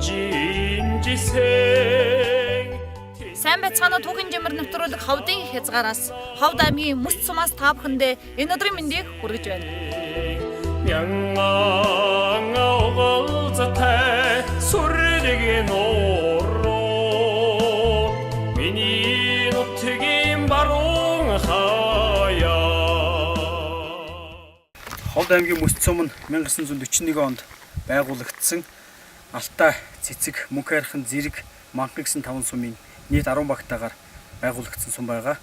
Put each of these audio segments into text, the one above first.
진지생 Сайн байцгаана уу, түүхэн жимэр нэвтрүүлэг Ховдын хязгаараас Ховд аймгийн Мөс сумаас та бүхэндээ энэ өдрийн мэндийг хүргэж байна. 명망 오걸자태 소리르게 노로 미니 노트긴 바롱하야. Ховд аймгийн Мөс сум нь 1941 онд байгуулагдсан Алтай, Цэцэг, Мөнх хайрхан, Зэрэг, Манхан гэсэн таван сумын нийт 10 багтаагаар байгуулагдсан сум байгаа.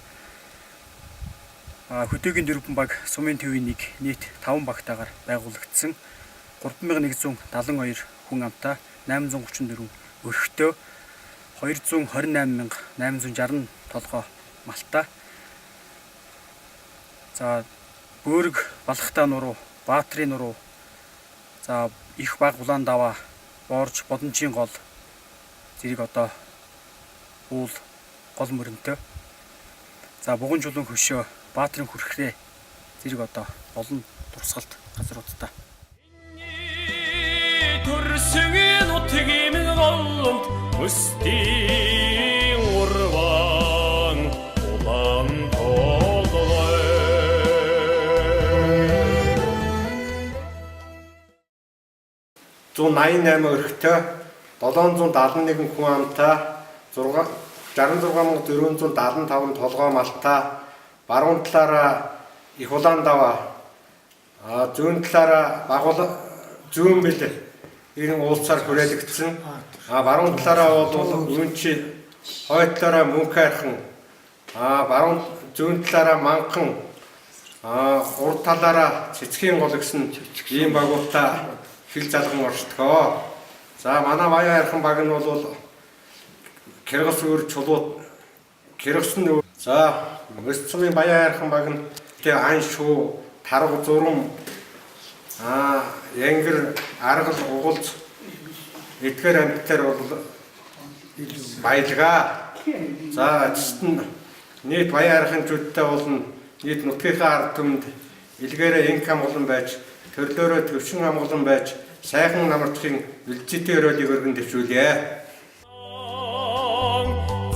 Хөдөөгийн дөрвөн баг, сумын төвийн нэг нийт 5 багтаагаар байгуулагдсан 3172 хүн амтай, 834 өрхтөө, 228860 толгой малтай. За, Бөөрөг, Балхтай нуруу, Баатрын нуруу, за их баг улаан даваа, Боорж, Бодончийн гол зэрэг одоо уул гол мөрөнтэй. За, Буган чулуун хөшөө, Баатрын хүрхрээ зэрэг одоо олон дурсгалт газруудтай. төрсөн нутгийн голомт мөстийн урван улаан толгой. 188 өрхтөө, 771 хүн амтай, 66475 толгой малтай, баруун талаараа их улаан даваа, зүүн талаараа багуул зүүн бэл ирэн уулсаар хүрээлэгдсэн. Баруун талаараа бол Үнчи, хойд талаараа Мөнх хайрхан, баруун зүүн талаараа Манхан, урд талаараа Цэцгийн гол гэсэн ийм багуудтай хил залган оршдгоо. За, манай Баян хайрхан баг нь бол Кыргыз өр чулуу Кыргыз нь. За, Мөс сумын Баян хайрхан баг нь тэ ан шуу, тарга зурам, янгэр, аргал, угалц эдгээр амьтдаар бол баялгаа. За, эцэст нь нийт Баян хайрханчуудтай болон нийт нутгийнхаа ард түмэнд илгээрээ инх амгалан байж, төрлөөрөө төвшин амгалан байж, сайхан намрахын үлзийтэй өрөөлийг өргөн дэвшүүлье.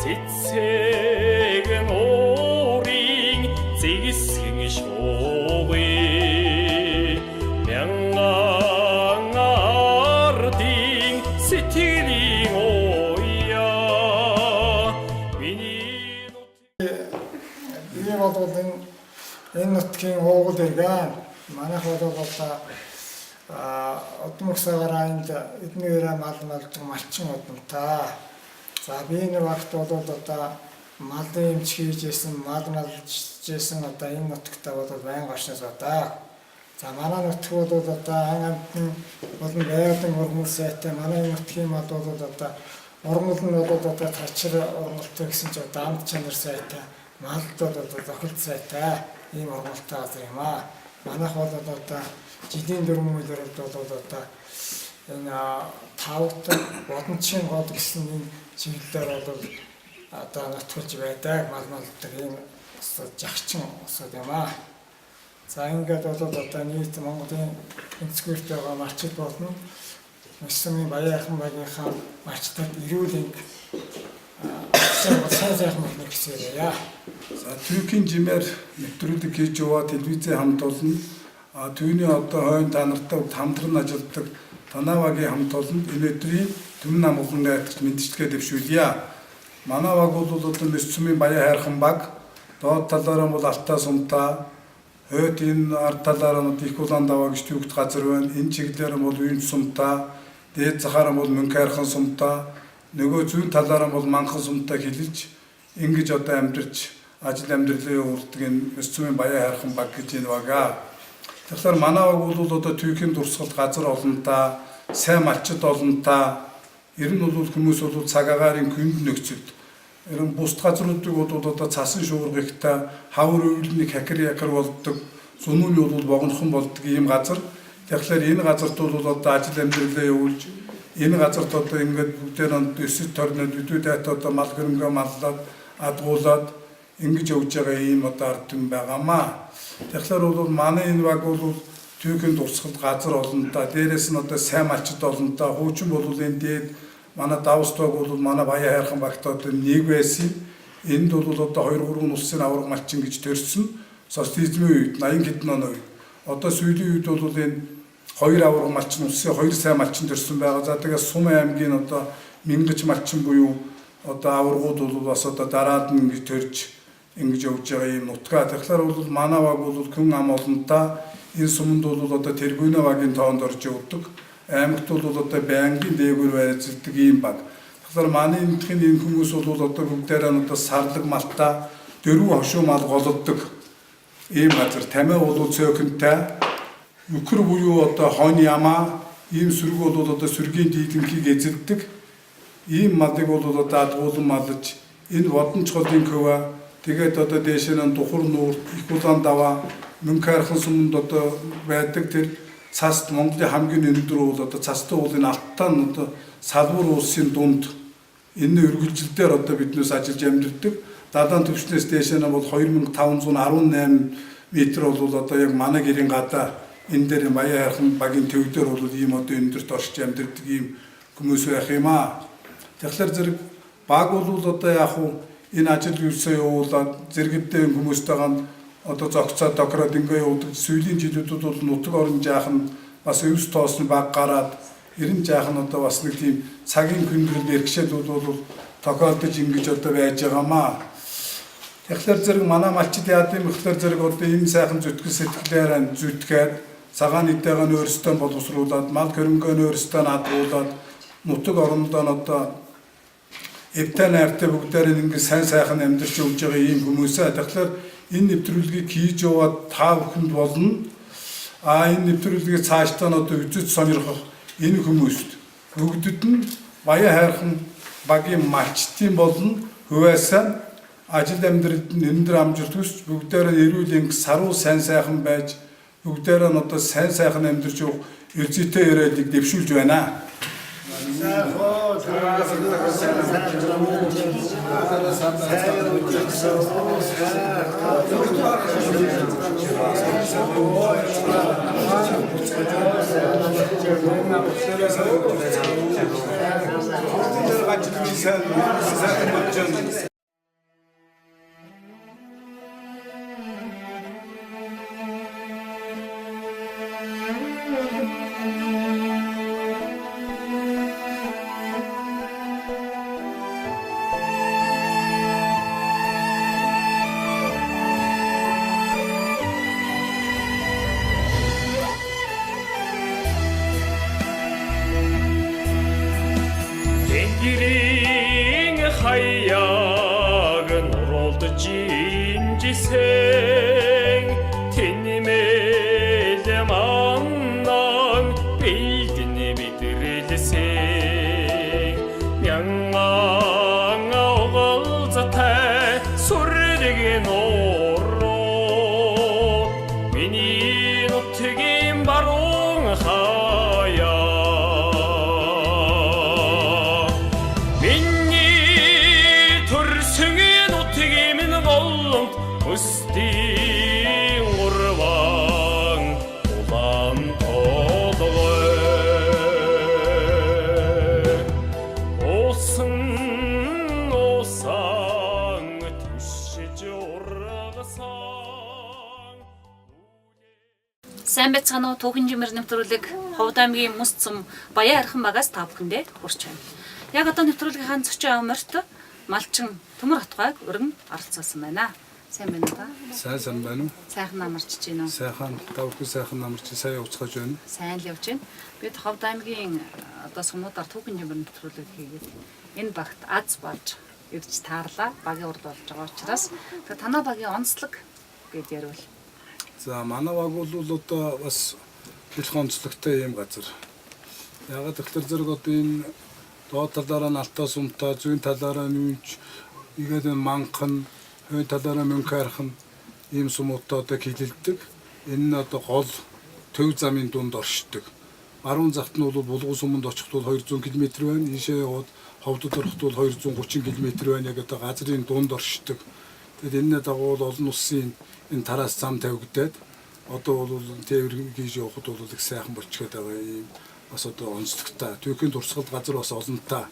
Цэцэг нуурын зэгсгэн шуугий мянган ардын сэтгэлийн уяа миний. Би бол энэ нутгийн уугуул иргэн. Манайх бол одоо удам угсаагаараа энд эднээрээ мал малж малчин удамтай. За, би энэ багт бол одоо малын эмч хийж исэн, мал малж исэн, одоо энэ нутагта бол байнга оршиж одоо. За, манай нутаг бол одоо ан амьтан болон байгалийн ургамал сайтай. Манай нутгийн мал бол одоо ургамал нь бол одоо тачир ургамалтай гэсэн чи одоо амт чанар сайтай. Малд бол одоо зохилт сайтай ийм ургамалтай газар юм аа. Манайх бол одоо жилийн дөрвөн үйлрэлд бол одоо энэ тавт Бодончийн гол гэсэн энэ чиглэлээр бол одоо нутгалж байдаг, мал малдаг ийм жагчин усуд юм аа. За, ингээд бол одоо нийт Монголын өнцгөрт байгаа малчид болно. Мөс сумын Баян хайрхан багийнхаа малчдад эрүүл энх, сайн сайхан болно гэсэн юм. За, Түүхийн жимээр нэвтрүүлэг хийж яваа телевизийн хамт олон, түүний одоо хойно та нартай хамтран ажилладаг Танавагийн хамт олонд энэ өдрийн түмэн амгалан найтгч мэндчилгээ дэвшүүлье. Манай баг бол одоо Мөс сумын Баян хайрхан баг, доод талаараа бол Алтай сумтай, хойд энэ ард талаараа нь их улаан даваа гэж төвөгт газар байна. Энэ чиглэлээр бол Үймч сумтай, дээд захаараа бол Мөнх хайрхан сумтай, нөгөө зүүн талаараа бол Манхан сумтай хилж ингэж одоо амьдарч ажил амьдралын явуулдаг энэ Мөс сумын Баян хайрхан баг гэж энэ бага. Тэгэхээр манай баг бол одоо түүхийн дурсгалт газар олонтой, сайн малчид олонтой, ер нь бол хүмүүс бол цаг агаарын хүнд нөхцөлд ер нь бусд газруудыг бол одоо цасан шуурга ихтэй, хавар өвлөний хакер якар болдог, зунуун бол богинохон болдог ийм газар. Тэгэхээр энэ газарт бол одоо ажил амьдралаа явуулж, энэ газарт одоо ингээд бүгдээр өсөж торнод өдөө дайт одоо мал хөрөнгөө маллаад адгуулад ингэж явж байгаа ийм одоо ард түмэн байгаамаа. Тэгэхээр бол манай энэ баг бол түүхийн дурсгалт газар олонтой, дээрээс нь одоо сайн малчид олонтой, хуучин бол энэ дээд Манай Давс баг бол манай Баян хайрхан багт одоо нэг байсан. Энд бол одоо 2 3 улсын аварга малчин гэж төрсөн. Социализмын үед 80 хэдэн оны үед. Одоо сүүлийн үед бол энэ хоёр аварга малчин улсын хоёр сайн малчин төрсөн байгаа. За тэгээ Сум аймгийн одоо Мингэж малчин буюу одоо аваргууд бол бас одоо дараад нь ингэж төрж ингэж явж байгаа юм нутгаа. Тэгэхээр бол манай баг бол күн ам олонтаа энэ суманд бол одоо тэргүүнэ багийн тоонд орж явдаг. Аймагт бол одоо байнгын дээгүүр байрцдаг ийм баг. Тэгэхээр манай энэтхийн энэ хүмүүс бол одоо бүгдээрээ нь одоо сарлаг малтаа дөрвөн хошуу мал голддог ийм газар. Тамиа бол цөөхөнтэй нүхэр буюу одоо хонь ямаа ийм сүрэг бол одоо сүргийн дийлэнхийг эзэлдэг. Ийм малыг бол одоо адгуулан малж энэ Бодонч голын кова тэгээд одоо дээш нь Духар нүүрт их улаан даваа мөнх хайрхан суманд одоо байдаг тэр цаст Монголын хамгийн өндөр уул одоо цастай уулын алтан одоо салбар улсын дунд энэ үргэлжилдээр одоо биднээс ажиллаж амьдардаг. Далайн түвшнээс дээш нь бол 2518 метр бол одоо яг манай гэрийн гадаа энэ дээр Баян хайрхан багийн төв дээр бол ийм одоо өндөрт оршиж амьдардаг ийм хүмүүс байх юм аа. Тэгэхээр зэрэг баг бол одоо яг уу энэ ажил үйлсээ явуулаад зэрэгдээ хүмүүстэйгээ одоо зогцоо докроод ингээ явуулдаг. Сүүлийн жилүүдэд бол нутаг орон жаахан бас өвс тоосны баг гараад эрен жаахан одоо бас нэг тийм цагийн хүндрэл бэрхшээлүүд бол тохиолдож ингэж одоо байж байгаамаа. Тэгэхээр зэрэг манай малчид яад юм гэхээр зэрэг одоо энэ сайхан зүтгэл сэтгэлээр зүтгээд цагаан идэгээ нь өөрсдөө боловсруулад мал хөрөнгөө нь өөрсдөө наадруулад нутаг орондоо нь одоо эвтэй найртай бүгдээр нь ингэ сайн сайхан амьдарч явж байгаа ийм хүмүүсээ. Тэгэхээр энэ нэвтрүүлгийг хийж яваад та бүхэнд болно. А энэ нэвтрүүлгийг цаашдаа нь одоо үзэж сонирхох энэ хүмүүст бүгдэд нь Баян хайрхан багийн малчдын болно хувиасаа ажил амьдралд нь өндөр амжилт хүсч бүгдээрээ эрүүл энх саруу сайн сайхан байж бүгдээрээ нь одоо сайн сайхан амьдарч явах эрзэтэй ирээлийг дэвшүүлж байна. Сайн болж байна. Тэнгэрийн хаяаг нуруулж инжсэн тэнмэл маннан бэлдэн мэдрэлсэн мянган оголзтай сүрдэг нуруу миний нутгийн баруун хаяа. Миний төрсөн нутгийн минь голомт өстийн урван улаан толгой. Усан усан түшиж ургасан. Сайн байцгаана уу? Түүхэн жимэр нэвтрүүлэг Ховд аймгийн Мөс цум Баян хайрхан багаас та бүхэндээ хүрч байна. Яг одоо нэвтрүүлгийнхаа зочин авмарт малчин Төмөр хотгойг өргөн оролцуулсан байна. Сайн байна уу та? Сайн сайн байна уу? Сайхан амарч байна уу? Сайхан та бүхэн сайхан амарч сайн явцгааж байна. Сайн л явж байна. Бид Ховд аймгийн одоо сумуудаар түүхэн жимэр нэвтрүүлэг хийгээд энэ багт аз болж ирж таарлаа. Багийн урд болж байгаа учраас тэгээ танаа багийн онцлог гэд ярил. За манай баг бол одоо бас хэлэх онцлогтой юм газар. Ягаад тэгэхээр зэрэг одоо энэ доод талаараа нь алтаа сумтай, зүүн талаараа нүүнч, игээд энэ манхан, хойн талаараа мөнх хайрхан ийм сумуудтай одоо хилэлдэг. Энэ нь одоо гол төв замын дунд оршдог. Баруун захт нь бол Булган суманд очихд бол 200 км байна. Ийшээ яваад Ховдод ороход бол 230 км байна. Яг одоо газрын дунд оршдог. Тэгэд энэний дагуу бол олон улсын энэ тараас зам тавигдаад одоо бол тээвэр хийж явахад бол их сайхан болчиход байгаа ийм бас одоо онцлогтой. Түүхийн туршлагад газар бас олонтой.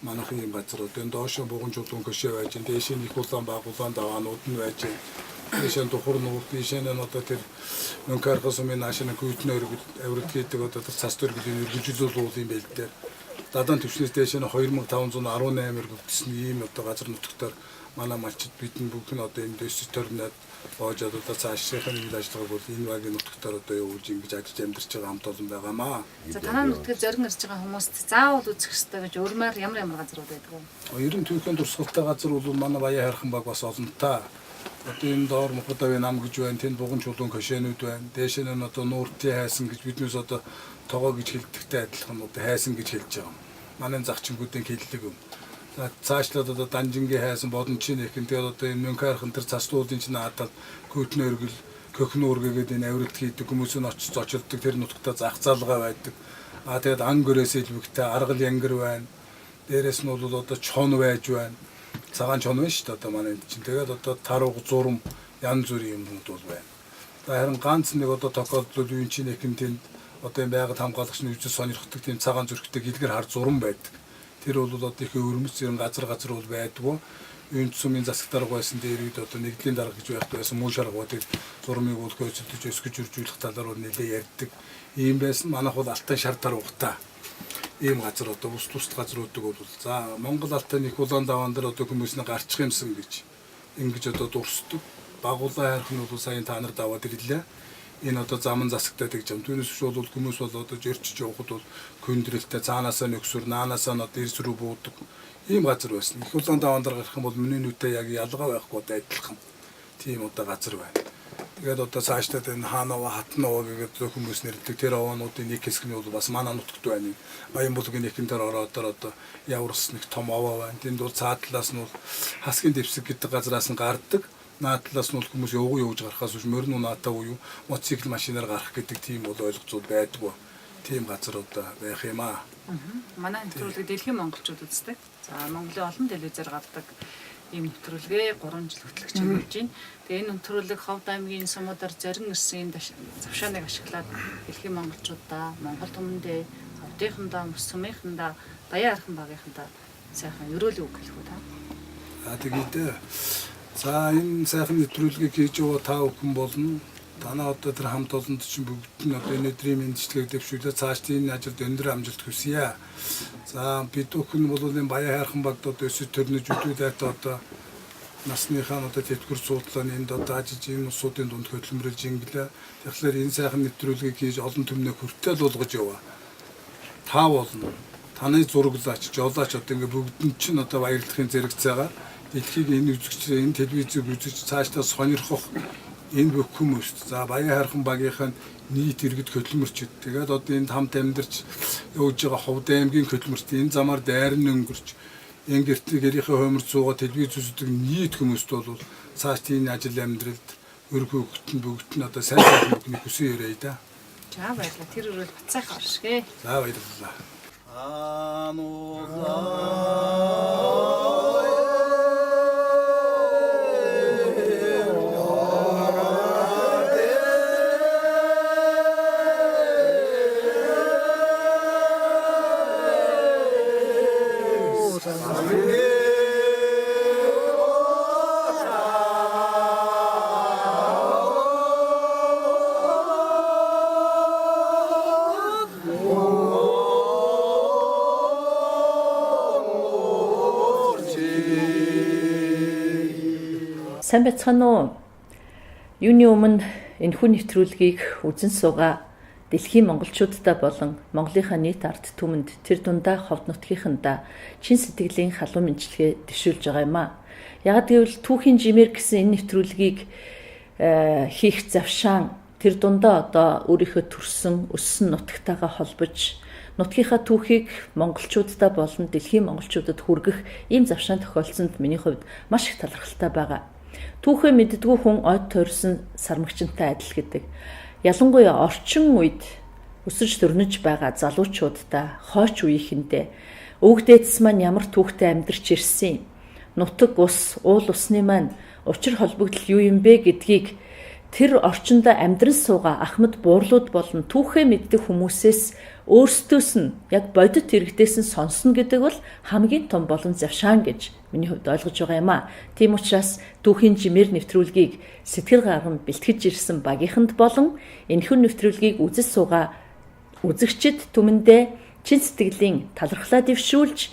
Манайх ийм газар одоо энэ доошо буган чулуун хөшөө байж, дээш нь их улаан баг улаан даваанууд нь байж, дээш нь духар нуур, дээш нь одоо тэр Мөнхөргө сумын нааш нь гүйтэн өргөл авиралт хийдэг одоо тэр цас дөргөлийн өргөжлөл уул юм байл дээр. Дадан төвчнөөс дээш нь 2518 өргөгдсөн ийм одоо газар нутагтаар манай малчид бидний бүгд нь одоо энд өсөж торноод боожоод одоо цаашдын үйл ажиллагааг бол энэ багийн нутагтаар одоо явуулж ингэж ажиллаж амьдарч байгаа хамт олон байгаамаа. За танаа нутгаар зорин ирж байгаа хүмүүст заавал үзэх ёстой гэж урмаар ямар ямар газрууд байдаг вэ? Ер нь түүхэн дурсгалтай газар бол манай Баян хайрхан баг бас олонтой. Одоо энэ доор Мухадавын нам гэж байна, тэнд буган чулуун кошенүүд байна. Дээш нь одоо нууртын хайсан гэж биднээс одоо тогоо гэж хэлдэгтэй адилхан одоо хайсан гэж хэлж байгаа юм. Манай загчингүүдийн хэллэг юм. За цаашлаад одоо Данжингийн хайсан бодончин их тэгээд одоо энэ Мөнхөрхан тэр цаслуулын чинь наадал гүйтэн өргөл көхнө үргээгээд энэ авиралт хийдэг хүмүүс нь очиж зочилдог тэр нутагта зах залгаа байдаг. А тэгээд ан гөрөөс илбэгтэй аргал янгар байна. Дээрээс нь бол одоо чон байж байна. Цагаан чон байна шүү дээ одоо манай энд чинь. Тэгээд одоо тарууг зурм янз бүрийн юмнууд бол байна. За харин ганц нэг одоо тохиолдол юу чинь их тэнд одоо энэ байгаль хамгаалагч нь үжил сонирхдаг тийм цагаан зүрхтэй гэлгэр хар зурм байдаг. Тэр бол одоо их өвөрмөц ер нь газар газар бол байдгүй. Юун сумын засаг дарга байсан дээр үед одоо нэгдлийн дарга гэж байхад байсан муу шарга тэр зурмыг бол хөөцөлдөж өсгөж үржүүлэх талаар бол нэлээ ярьдаг. Ийм байсан манайх бол алтай шар таруугтай ийм газар одоо ус тус газруудыг бол за Монгол алтын их улаан даваан дээр одоо хүмүүс нь гарчих юмсан гэж ингэж одоо дурсдаг. Багуулаа хайрхан бол саяын та нар даваад ирлээ. Энэ одоо заман засагтай тэгж юм. Түүнээс биш бол хүмүүс бол одоо жирчиж явахад бол көндрэлтэй цаанаасаа нөхсөр, наанаасаа нь одоо эрс рүү буудаг ийм газар байсан. Их улаан даваан дээр гарах юм бол миний нүдээ яг ялгаа байхгүй одоо адилхан тийм одоо газар байна. Тэгээд одоо цаашдаа энэ хаанава хатнава гэдэг зөв хүмүүс нэрлэдэг тэр овоонуудын нэг хэсэг нь бол бас манай нутагт байна. Баян булгийн нэгэн тэр ороодоор одоо яварс нэг том овоо байна. Тэнд бол цаад талаас нь бол хасгийн дэвсэг гэдэг газраас нь гардаг. Наад талаас нь бол хүмүүс явган явж гарахаас биш морин унаатаа буюу мотоцикл машинаар гарах гэдэг тийм бол ойлголцоо байдгүй. Тийм газар одоо байх юм аа. Манай нэвтрүүлгийг дэлхийн монголчууд үздэг. За Монголын олон телевизээр гардаг ийм нэвтрүүлгээ 3 жил хөтлөгч хийж байна. Тэгээ энэ нэвтрүүлэг Ховд аймгийн сумуудаар зорин ирсэн энэ завшааныг ашиглаад дэлхийн монголчуудаа, Монгол түмэндээ, Ховдынхандаа, мөс сумынхандаа, Баян архан багийнхандаа сайхан ерөөлөг үг хэлэх үү та? А тэгээд за энэ сайхан нэвтрүүлгийг хийж яваа та бүхэн болно. Танаа одоо тэр хамт олонд чинь бүгд нь одоо энэ өдрийн мэндчилгээг дэвшүүлээ цааш энэ ажилд өндөр амжилт хүсье. За бид бүхэн бол энэ Баян хайрхан багт одоо өсөж төрнөж өдөөдөөт одоо насныхаа одоо тэтгэвэр суудлаа энд одоо ажиллаж энэ улсуудын дунд хөдөлмөрлөж инглээ. Тэгэхээр энэ сайхан нэвтрүүлгийг хийж олон түмнээ хүртэл болгож яваа. Та болно. Таны зураглаач, жолооч одоо ингээ бүгд нь чинь одоо баярлахын зэрэгцээгээр дэлхийг энэ үзэгч, энэ телевизийг үзэж цаашдаа сонирхох энэ бүх хүмүүст за Баян хайрхан багийнх нь нийт иргэд хөдөлмөрчд тэгээд одоо энд хамт амьдарч явж байгаа Ховд аймгийн хөдөлмөрчд энэ замаар дайран өнгөрч энэ гэрт гэрийнхээ хоймор суугаа телевиз үздэг нийт хүмүүст бол цааш энэ ажил амьдралд өрх хөвгт нь бүгд нь одоо сайн сайхан бүхнийг хүсэн өрөөе да. За баярлалаа. Тэр өрөөл бат сайхан оршгэ. За баярлалаа. Сайн байцгаана уу? Юуны өмнө энэхүү нэвтрүүлгийг үзэн суугаа дэлхийн монголчуудтай болон Монголынхаа нийт ард түмэнд тэр дундаа Ховд нутгийнхандаа чин сэтгэлийн халуун мэндчилгээ дэвшүүлж байгаа юм аа. Яагад гэвэл түүхийн жимээр гэсэн энэ нэвтрүүлгийг хийх завшаан тэр дундаа одоо өөрийнхөө төрсөн, өссөн нутагтайгаа холбож нутгийнхаа түүхийг монголчуудтай болон дэлхийн монголчуудад хүргэх ийм завшаан тохиолдсонд миний хувьд маш их талархалтай байгаа. Түүхээ мэддэггүй хүн ойд тойрсон сармагчинтай адил гэдэг. Ялангуяа орчин үед өсөж төрнөж байгаа залуучуудаа хойч үеийнхэндээ өвөг дээдс маань ямар түүхтэй амьдарч ирсэн, нутаг ус, уул усны маань учир холбогдол юу юм бэ гэдгийг тэр орчиндөө амьдран суугаа ахмад буурлууд болон түүхээ мэддэг хүмүүсээс Өөрсдөөс нь яг бодит иргэдээс нь сонсно гэдэг бол хамгийн том болон завшаан гэж миний хувьд ойлгож байгаа юм а. Тийм учраас түүхийн жимээр нэвтрүүлгийг сэтгэл гарган бэлтгэж ирсэн багийнханд болон энэхүү нэвтрүүлгийг үзэж суугаа үзэгчид түмэндээ чин сэтгэлийн талархлаа дэвшүүлж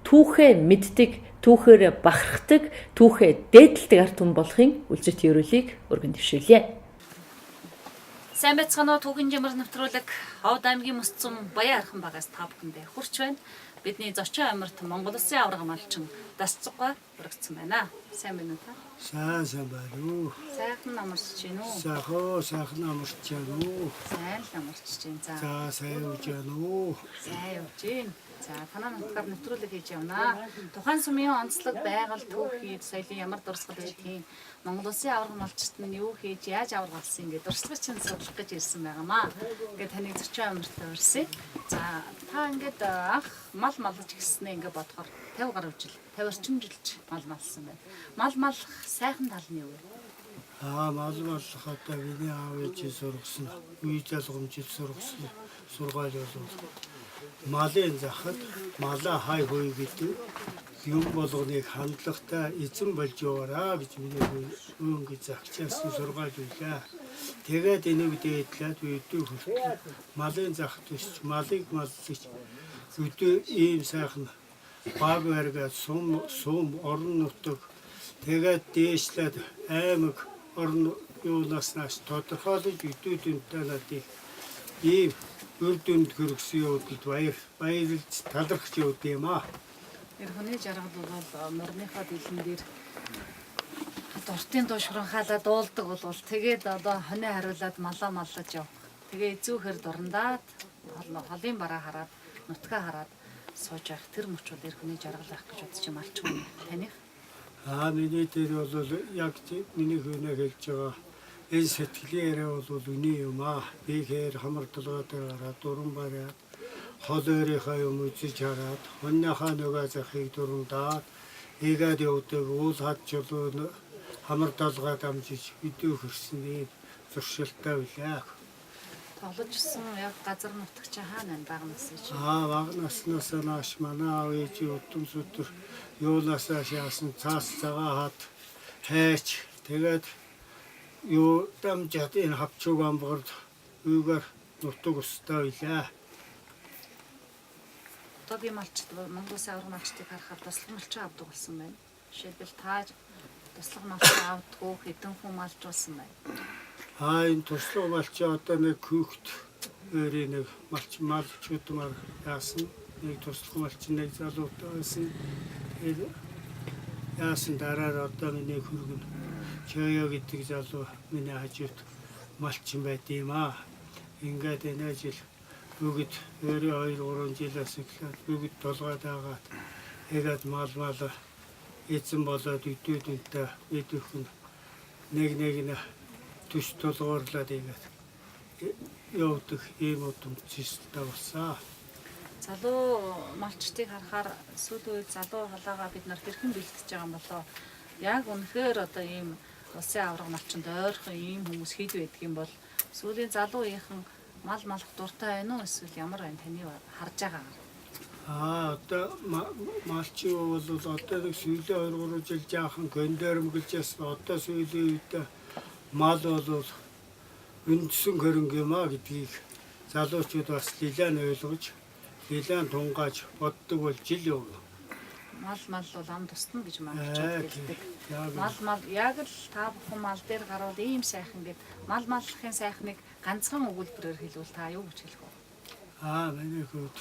түүхээ мэддэг, түүхээр бахархдаг, түүхээ дээдэлдэг ард түмэн болохын үлзэрт ерөөлийг өргөн дэвшүүлье. Сайн байцгаана уу, түүхэн жимэр нэвтрүүлэг Ховд аймгийн Мөс зум Баян архан багаас та бүхэндээ хүрч байна. Бидний зочин амирт Монгол Улсын аварга малчин Дасцугай урагдсан байна. Сайн байна уу та? Сайн сайн байна уу? Сайхан амарч байна уу? Сайхан сайхан амарч байна уу? Сайн л амарч байна. За. За сайн явж байна уу? Сайн явж байна. За, танаа нутгаар нэвтрүүлэг хийж явнаа. Тухайн сумын онцлог байгаль, түүх, соёлын ямар дурсгал байдгийг, Монгол Улсын аварга малчт нь юу хийж, яаж аварга болсон ингээд дурсгал чинь судлах гэж ирсэн байгаамаа. Ингээд таныг зочин амиртаа урьсан. За, та ингээд анх мал малж гиснээ ингээд бодохоор 50 гаруй жил, 50 орчим жилж мал малсан байна. Мал малах сайхан тал нь юу вэ? Мал малах одоо миний аав ээж сургасан, үе залгамжил сургасан сургаал бол малын захад малаа хай хүй гэдэг юм болгоныг хандлагатай эзэн болж яваараа гэж миний өвөн гэж загчаасан сургаал үйлээ. Тэгээд энийг дээдлээд өдөө хүртэл малын захад өсч малыг маллаж өдөө ийм сайхан баг бариад сум сум орон нутаг тэгээд дээшлээд аймаг орон юунаас нааш тодорхойлож өдөө дүнтэй надыг ийм үр дүнд хүргэсэн явдалд баярлж талархаж явд юм аа. Тэр хүний жаргал бол морныхоо дэлэн дээр дуртын дуу шуранхаалаа дуулдаг бол тэгээд одоо хонио хариулаад малаа маллаж явах. Тэгээ эзүүхээр дурандаад холын бараа хараад нутгаа хараад сууж явах тэр мөч бол эр хүний жаргал байх гэж бодож малчгүй таних. Миний дээр бол яг миний хөнөө хэлж байгаа энэ сэтгэлийн яриа бол үний юм аа. Би хээр хамар толгой дээр гараад дуран бариад хол өөрийнхөө юм үзэж хараад хоньныхаа нөгөө захыг дурандаад ийгээд явдаг уул хад чулуу хамар толгой дамжиж өдөө хөрсөн ийм зуршилтай билээ. Тогложсон яг газар нутаг чи хаана байна бага насны чи? Бага наснаас нааш манай аав ээжийн удам сүтэр юунасаа шаасан цаас цагаа хад хайч тэгээд юу дамжаад энэ хавчуг амбгард үйгээр нутаг устай билээ. Одоогийн малчид Монгол Улсын аварга малчдыг харахад туслах малчин авдаг болсон байна. Жишээлбэл та туслах малчин авдаггүй хэдэн хүн малжуулсан байна? Энэ туслах малчин одоо нэг хүүхд өөрийн нэг малчин малчудмаар яасан. Нэг туслах малчин нэг залуутай байсан. Тэгээд яасан дараа одоо миний хөргөн Чоё гэдэг залуу миний хажууд малчин байд юм аа. Ингээд энэ жил бүгд өөрөө 2-3 жилээс эхлээд бүгд толгой даагаад тэгээд мал эзэн болоод өдөөдөнтэй бид бүхэн нэг нэг нь төс толгоорлоод ингээд явдаг ийм удамдчихтай болсон. Залуу малчдыг харахаар сүүлийн үед залуу халаагаа бид нар хэрхэн бэлтгэж байгаа юм болоо? Яг үнэхээр одоо ийм улсын аварга малчинд ойрхон ийм хүмүүс хэд байдаг юм бол сүүлийн залуу үеийнхэн мал малах дуртай байна уу эсвэл ямар байна таны харж байгаагаар? Одоо малчин бол одоо нэг сүүлийн 2-3 жил жаахан кондормглж ясан. Одоо сүүлийн үед мал бол үндсэн хөрөнгө юм а гэдгийг залуучууд бас лилэн ойлгож, лилэн тунгааж боддог бол жил явна. Мал мал бол ам тусна гэж монголчууд хэлдэг. Мал мал яг л та бүхэн мал дээр гарвал ийм сайхан гэд мал маллахын сайхныг ганцхан өгүүлбэрээр хэлвэл та юу гэж хэлэх вэ? Миний хувьд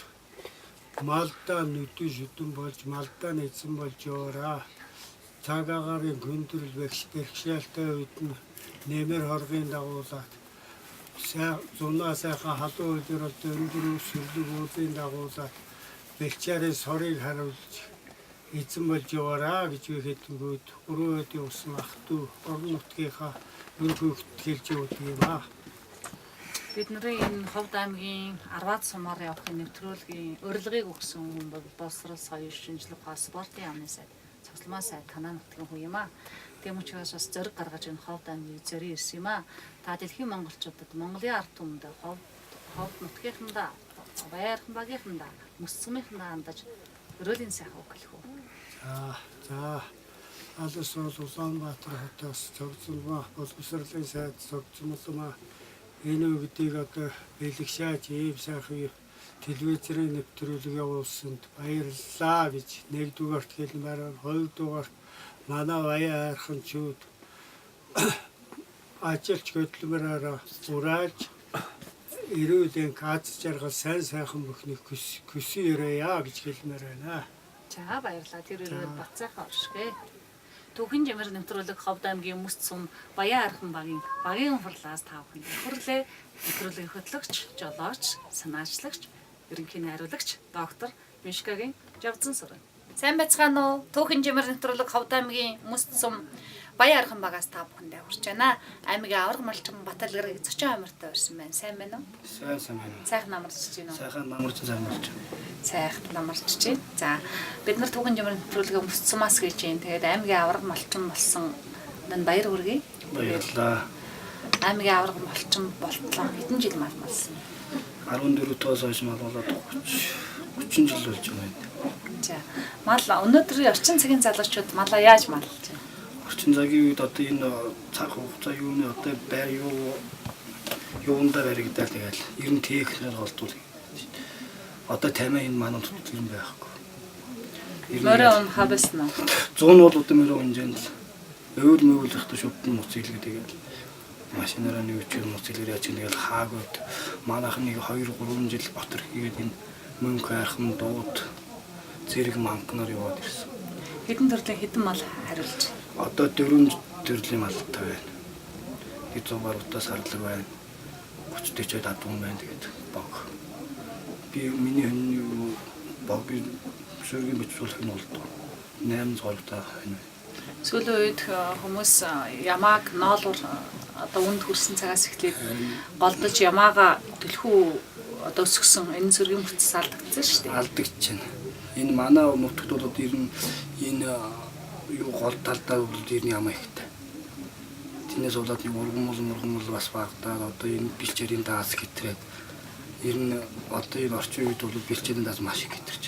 малдаа нүдэн шүдэн болж малдаа эзэн болж яваараа. Цаг агаарын хүндрэл бэрхшээлтэй үед нь нэмэр хоргийн дагуулад зунаа сайхан халуун үеэр өндөр өсвөрлөг уулын дагуулад бэлчээрийн сорыг харуулж эзэн болж яваараа гэж би хэлэнгүүт өрөөд явсан ах トゥ орон нутгийнхаа өр хүүхдэд хэлж явдаг юм аа. Бидний энэ Ховд аймгийн Арваад сумаар явахын нэвтрүүлгийн урилгыг өгсөн хүн бол боловсрол соёл шинжлэх ухаан спортын яамны сайд цогцлмаа сайд танаа нутгийн хүн юм аа. Тийм учраас бас зориг гаргаж энэ Ховд аймгийг зорио ирсэн юм аа. Та дэлхийн монголчуудад Монголын ард түмэнд Ховд нутгийнхандаа Баяархан багийнхандаа, мөс сумынхандаа хандаж өрөөлийн сайхан үг хэлэх үү? За алс бол Улаанбаатар хотоос Цогцолмоо боловсролын сайд Цогцолмоо энэ үгдийг одоо бэлэгшааж ийм сайхан телевизэрийн нэвтрүүлэг явуулсанд баярлалаа гэж нэгдүгээрт хэлмээр байна. Хоёрдугаарт манай Баян хайрханчууд ажилч хөдөлмөрөөр урааж эрүүл энх аз жаргал сайн сайхан бүхнийг хүсэн өрөөе гэж хэлмээр байна. За баярлалаа. Тэр өрөөл бат сайхан оршгэ. Түүхэн жимэр нэвтрүүлэг Ховд аймгийн Мөс сум Баян архан багийн хурлаас та бүхэнд хүрлээ. Нэвтрүүлгийн хөтлөгч, жолооч, санаачлагч, ерөнхий найруулагч доктор Мишкагийн Жавзан сүрэн. Сайн байцгаана уу? Түүхэн жимэр нэвтрүүлэг Ховд аймгийн Мөс сум Баян архан багаас та бүхэндээ хүрч байна. Аймгийн аварга малчин Баталгэрэг зочин амартай урьсан байна. Сайн байна уу? Сайн байна. Сайхан амарч байна уу? Сайхан намарч сайн болж байна. Сайхан амарч чинь. За бид нар түүхэн жимэр нэвтрүүлгээ Мөс сумаас гэж юм. Тэгээд аймгийн аварга малчин болсон энэ баяр хүргэе. Баярлалаа. Аймгийн аварга малчин болтлоо хэдэн жил мал малсан? 14 тоос хойш мал болоод 30 жил болж байна. За мал өнөөдрийн орчин цагийн залуучууд малаа яаж малж байна? Орчин цагийн үед одоо энэ цаг хугацаа юуны одоо байр юу юундаа баригдаа тэгэл ер нь техникээр голдвол. Одоо тамиа энэ манай төтөл юм байхгүй. Морин унахаа байсан уу? 100 нь бол одоо морин унжаанд л өвөл мөвөл ихтэй шүтэн муц илгээ тэгэл машинаараа нэг үчир муц илгээр яаж тэгэл хаагууд манайх нэг 2 3 жил ботор хийгээд энэ мөнгө хайрхан дууд зэрэг манкнаар яваад ирсэн. Хэдэн төрлийн хэдэн мал хариулж? Одоо 4 төрлийн малтай байна. Нэг 100 гаруй утаас харлаг байна. 30 40 адуун байна тэгээд бог. Би миний хөнний богийн сүргийн бичүүлэх нь болдог. 8 гаруйтай хонь. Сүүлийн үед хүмүүс ямааг ноолуур одоо үнд хүрсэн цагаас эхлээд голдож ямаага түлхүү одоо өсгсөн энэ сүргийн бүтц алдагдсан шүү дээ. Алдагдчихэв. Энэ манай нутагт бол ер нь энэ юу гол талдаа бол ер нь ямаа ихтэй. Тэрнээс болоод нэг ургамал бас багтаад одоо энэ бэлчээрийн даас хэтрээд ер нь одоо энэ орчин үед бол бэлчээрийн даас маш их хэтэрч.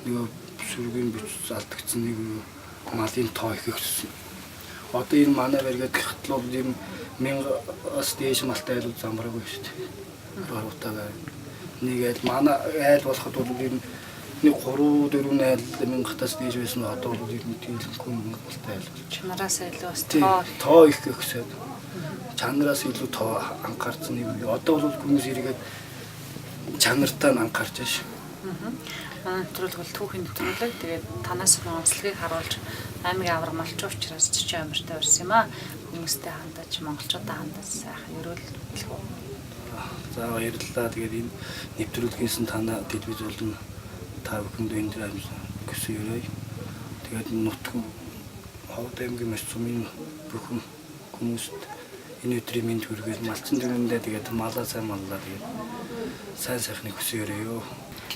Нөгөө сүргийн бичс алдагдсан нэг малын тоо их ихсэн. Одоо энэ манай баригад гэхтэл бол ер нь 1000-аас дээш малтай айл замбраагүй шүү дээ. Гаруйтай байна. Нэг айл манай айл болоход бол ер нь нэг 3 4 айл 1000-аас дээш байсан одоо бол ер нь дийлэнхгүй 1000 малтай айл болж. Чанараас илүү бас тоо их ихсээд. Чанараас илүү тоо анхаарсан нэг үе. Одоо бол хүмүүс эргээд чанартай нь анхаарч байна. Манай нэвтрүүлэг бол түүхийн нэвтрүүлэг. Тэгээд танаас онцлогийг харуулж аймгийн аварга малчин учраас зочин амартай урьсан юм аа. Хүмүүстэй хандаж, монголчуудаа хандаж сайхан ерөөл хэлэх үү? За баярлалаа. Тэгээд энэ нэвтрүүлгээс нь танаа телевиз болон та бүхэнд энэ дэр хүсэн өрөөе. Тэгээд нутг Ховд аймгийн мэс сумын бүхэн хүмүүст энэ өдрийн мэнд хүргээд малчин дөрөндөө тэгээд малаа сайн маллаа тэгээд сайн сайхныг хүсэн өрөөе.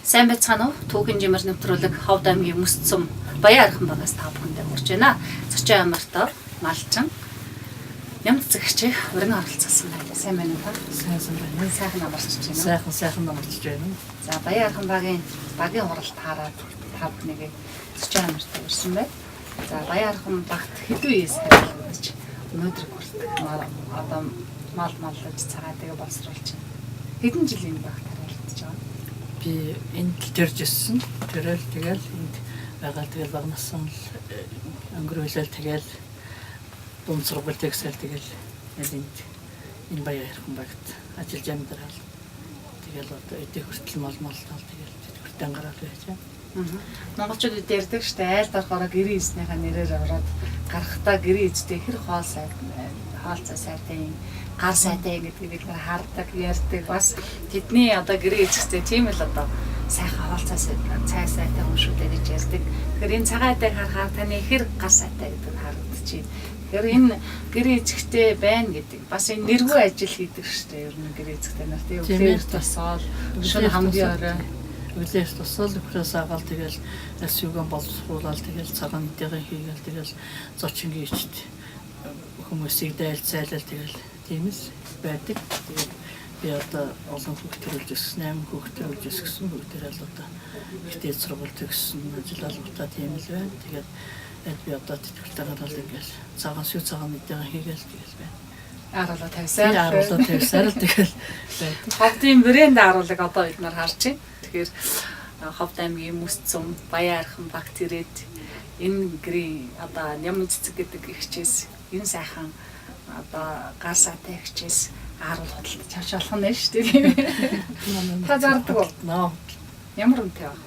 Сайн байцгаана уу? Түүхэн жимэр нэвтрүүлэг Ховд аймгийн Мөс сум Баян архан багаас та бүхэндээ хүрч байна. Зочин амартай малчин Нямд цэгч уран оролцсон байна. Сайн байна уу та? Сайн байна. Сайхан амарч байна уу? Сайхан амарч байна. За Баян архан багийн хуралд хараад та бүхнийг зочин амартай ирсэн байна. За Баян архан багт хэдэн үеэс харилцаж өнөөдөр хүртэх одоо мал маллаж цагаа тэгээ боловсруулж байна. Хэдэн жил энэ багт харилцаж байгаа? Би энд л төрж өссөн. Төрөөл тэгэл энд байгаа тэгэл багнасан л өнгөрөөлөл тэгэл дунд сургууль төгсөөл тэгэл энд энэ Баян архан багт ажиллаж амьдрал. Тэгэл одоо эдээ хүртэл мал маллал тэгэл тэтгэвртэн гараад байж байна. Монголчууд ярьдаг штэ айлд орохороо гэрийн эзнийхээ нэрээр ороод гарахдаа гэрийн эзтэй хэр хоол хоолцоо сайтай юм, гар сайтай гэдгийг бид нар хардаг, ярьдаг. Бас тэдний одоо гэрийн эзэгтэй тийм л одоо сайхан хоолцоо цай сайтай хүн шүү дээ гэж ярьдаг. Тэгэхээр энэ цагаан айдаг харахаар таны хэр гар сайтай гэдэг нь харагдчихэв. Тэгэхээр энэ гэрийн эзэгтэй байна гэдэг бас энэ нэргүй ажил хийдэг штэ ер нь гэрийн эзэгтэй нар тийм өглөө тосоол шөнө хамгийн орой Өглөө тусаал нөхрөөс агаал тэгэл альс юган боловсруулаад тэгэл цагаан эдийн хийгээл тэгэл зочингийн ичт хүмүүсийг дайлцайлал тэгэл тийм л байдаг. Тэгээд Би одоо олон хүүхд төрүүлж өссөн, 8 хүүхд төрүүлж өсгсөн, бүгдээрээ л одоо ихтэй сургууль төгссөн, ажил албатай тийм л байна. Тэгээд би одоо тэтгэлтэй гараад ингээл цагаан сүү цагаан нэтэйгээ хийгээл тэгэл байна. Ааруулаа тавьсаар. Ааруулаа тавьсаар л тэгэл байдаг. Ховдын брэнд ааруулыг одоо бид нар харж байна. Тэгэхээр Ховд аймгийн Мөс цум Баян архан багт ирээд энэ гэрийн одоо Нямн цэцэг гэдэг ихчээс энэ сайхан одоо гар саатай ихчээс ааруул худалдаж авч болох нь шүү дээ. Та зардаг уу? Наа. Ямар үнэтэй байх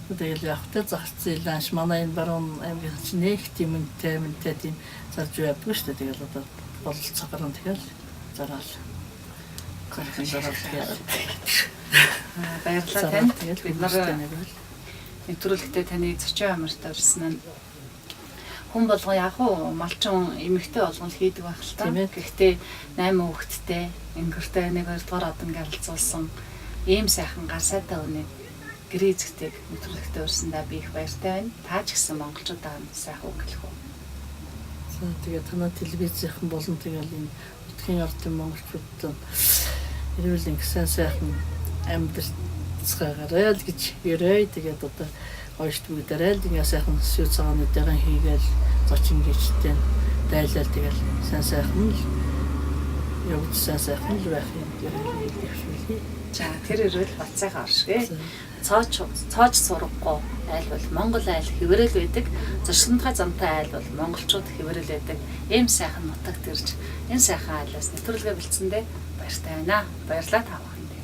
вэ? Тэгэл яг тэ зах зээл ааш манай энэ баруун аймгийн чинь нэг тийм үнэтэй тийм зарж байдгүй шүү дээ. Тэгэл одоо бололцоогоор нь тэгэл зараал. Зараал тэгэл. Баярлалаа танд. Бид нар нэвтрүүлэгтээ таны зочин амарт орсон нь хүн болгон яг уу малчин эмэгтэй болгон л хийдэг байх л та. Гэхдээ 8 хүүхэдтэй өнгөртэй 1 2 дугаар одон гаралцуулсан ийм сайхан гар сайтай үнийг гэрээ эзэгтэйг нэвтрүүлэгтээ урьсандаа би их баяртай байна. Та ч гэсэн монголчуудаа сайхан үг хэлэх үү? За тэгээ танай телевизийнхэн болон тэгэл энэ нутгийн ардын монголчуудад эрүүл ингэсэн сайхан амьдрцгаагаарай л гэж ерөөе. Тэгээд одоо гоёшт бүгдээрээ л ингээ сайхан сүү цагаан нүдээгээ хийгээл зочин гिचтэй дайлал тэгэл сайн сайхан л явж сайн сайхан л байх юм дэвшүүлье. За тэр өрөөл бат сайхан оршгэ. Цоож сурахгүй айл бол Монгол айл хэврэл байдаг. Зуршилтынхаа замтай айл бол монголчууд хэврэл байдаг. Ийм сайхан нутагт ирж энэ сайхан айлаас нэвтрүүлгээ бэлдсэндээ баяртай байна. Баярлалаа та бүхэндээ.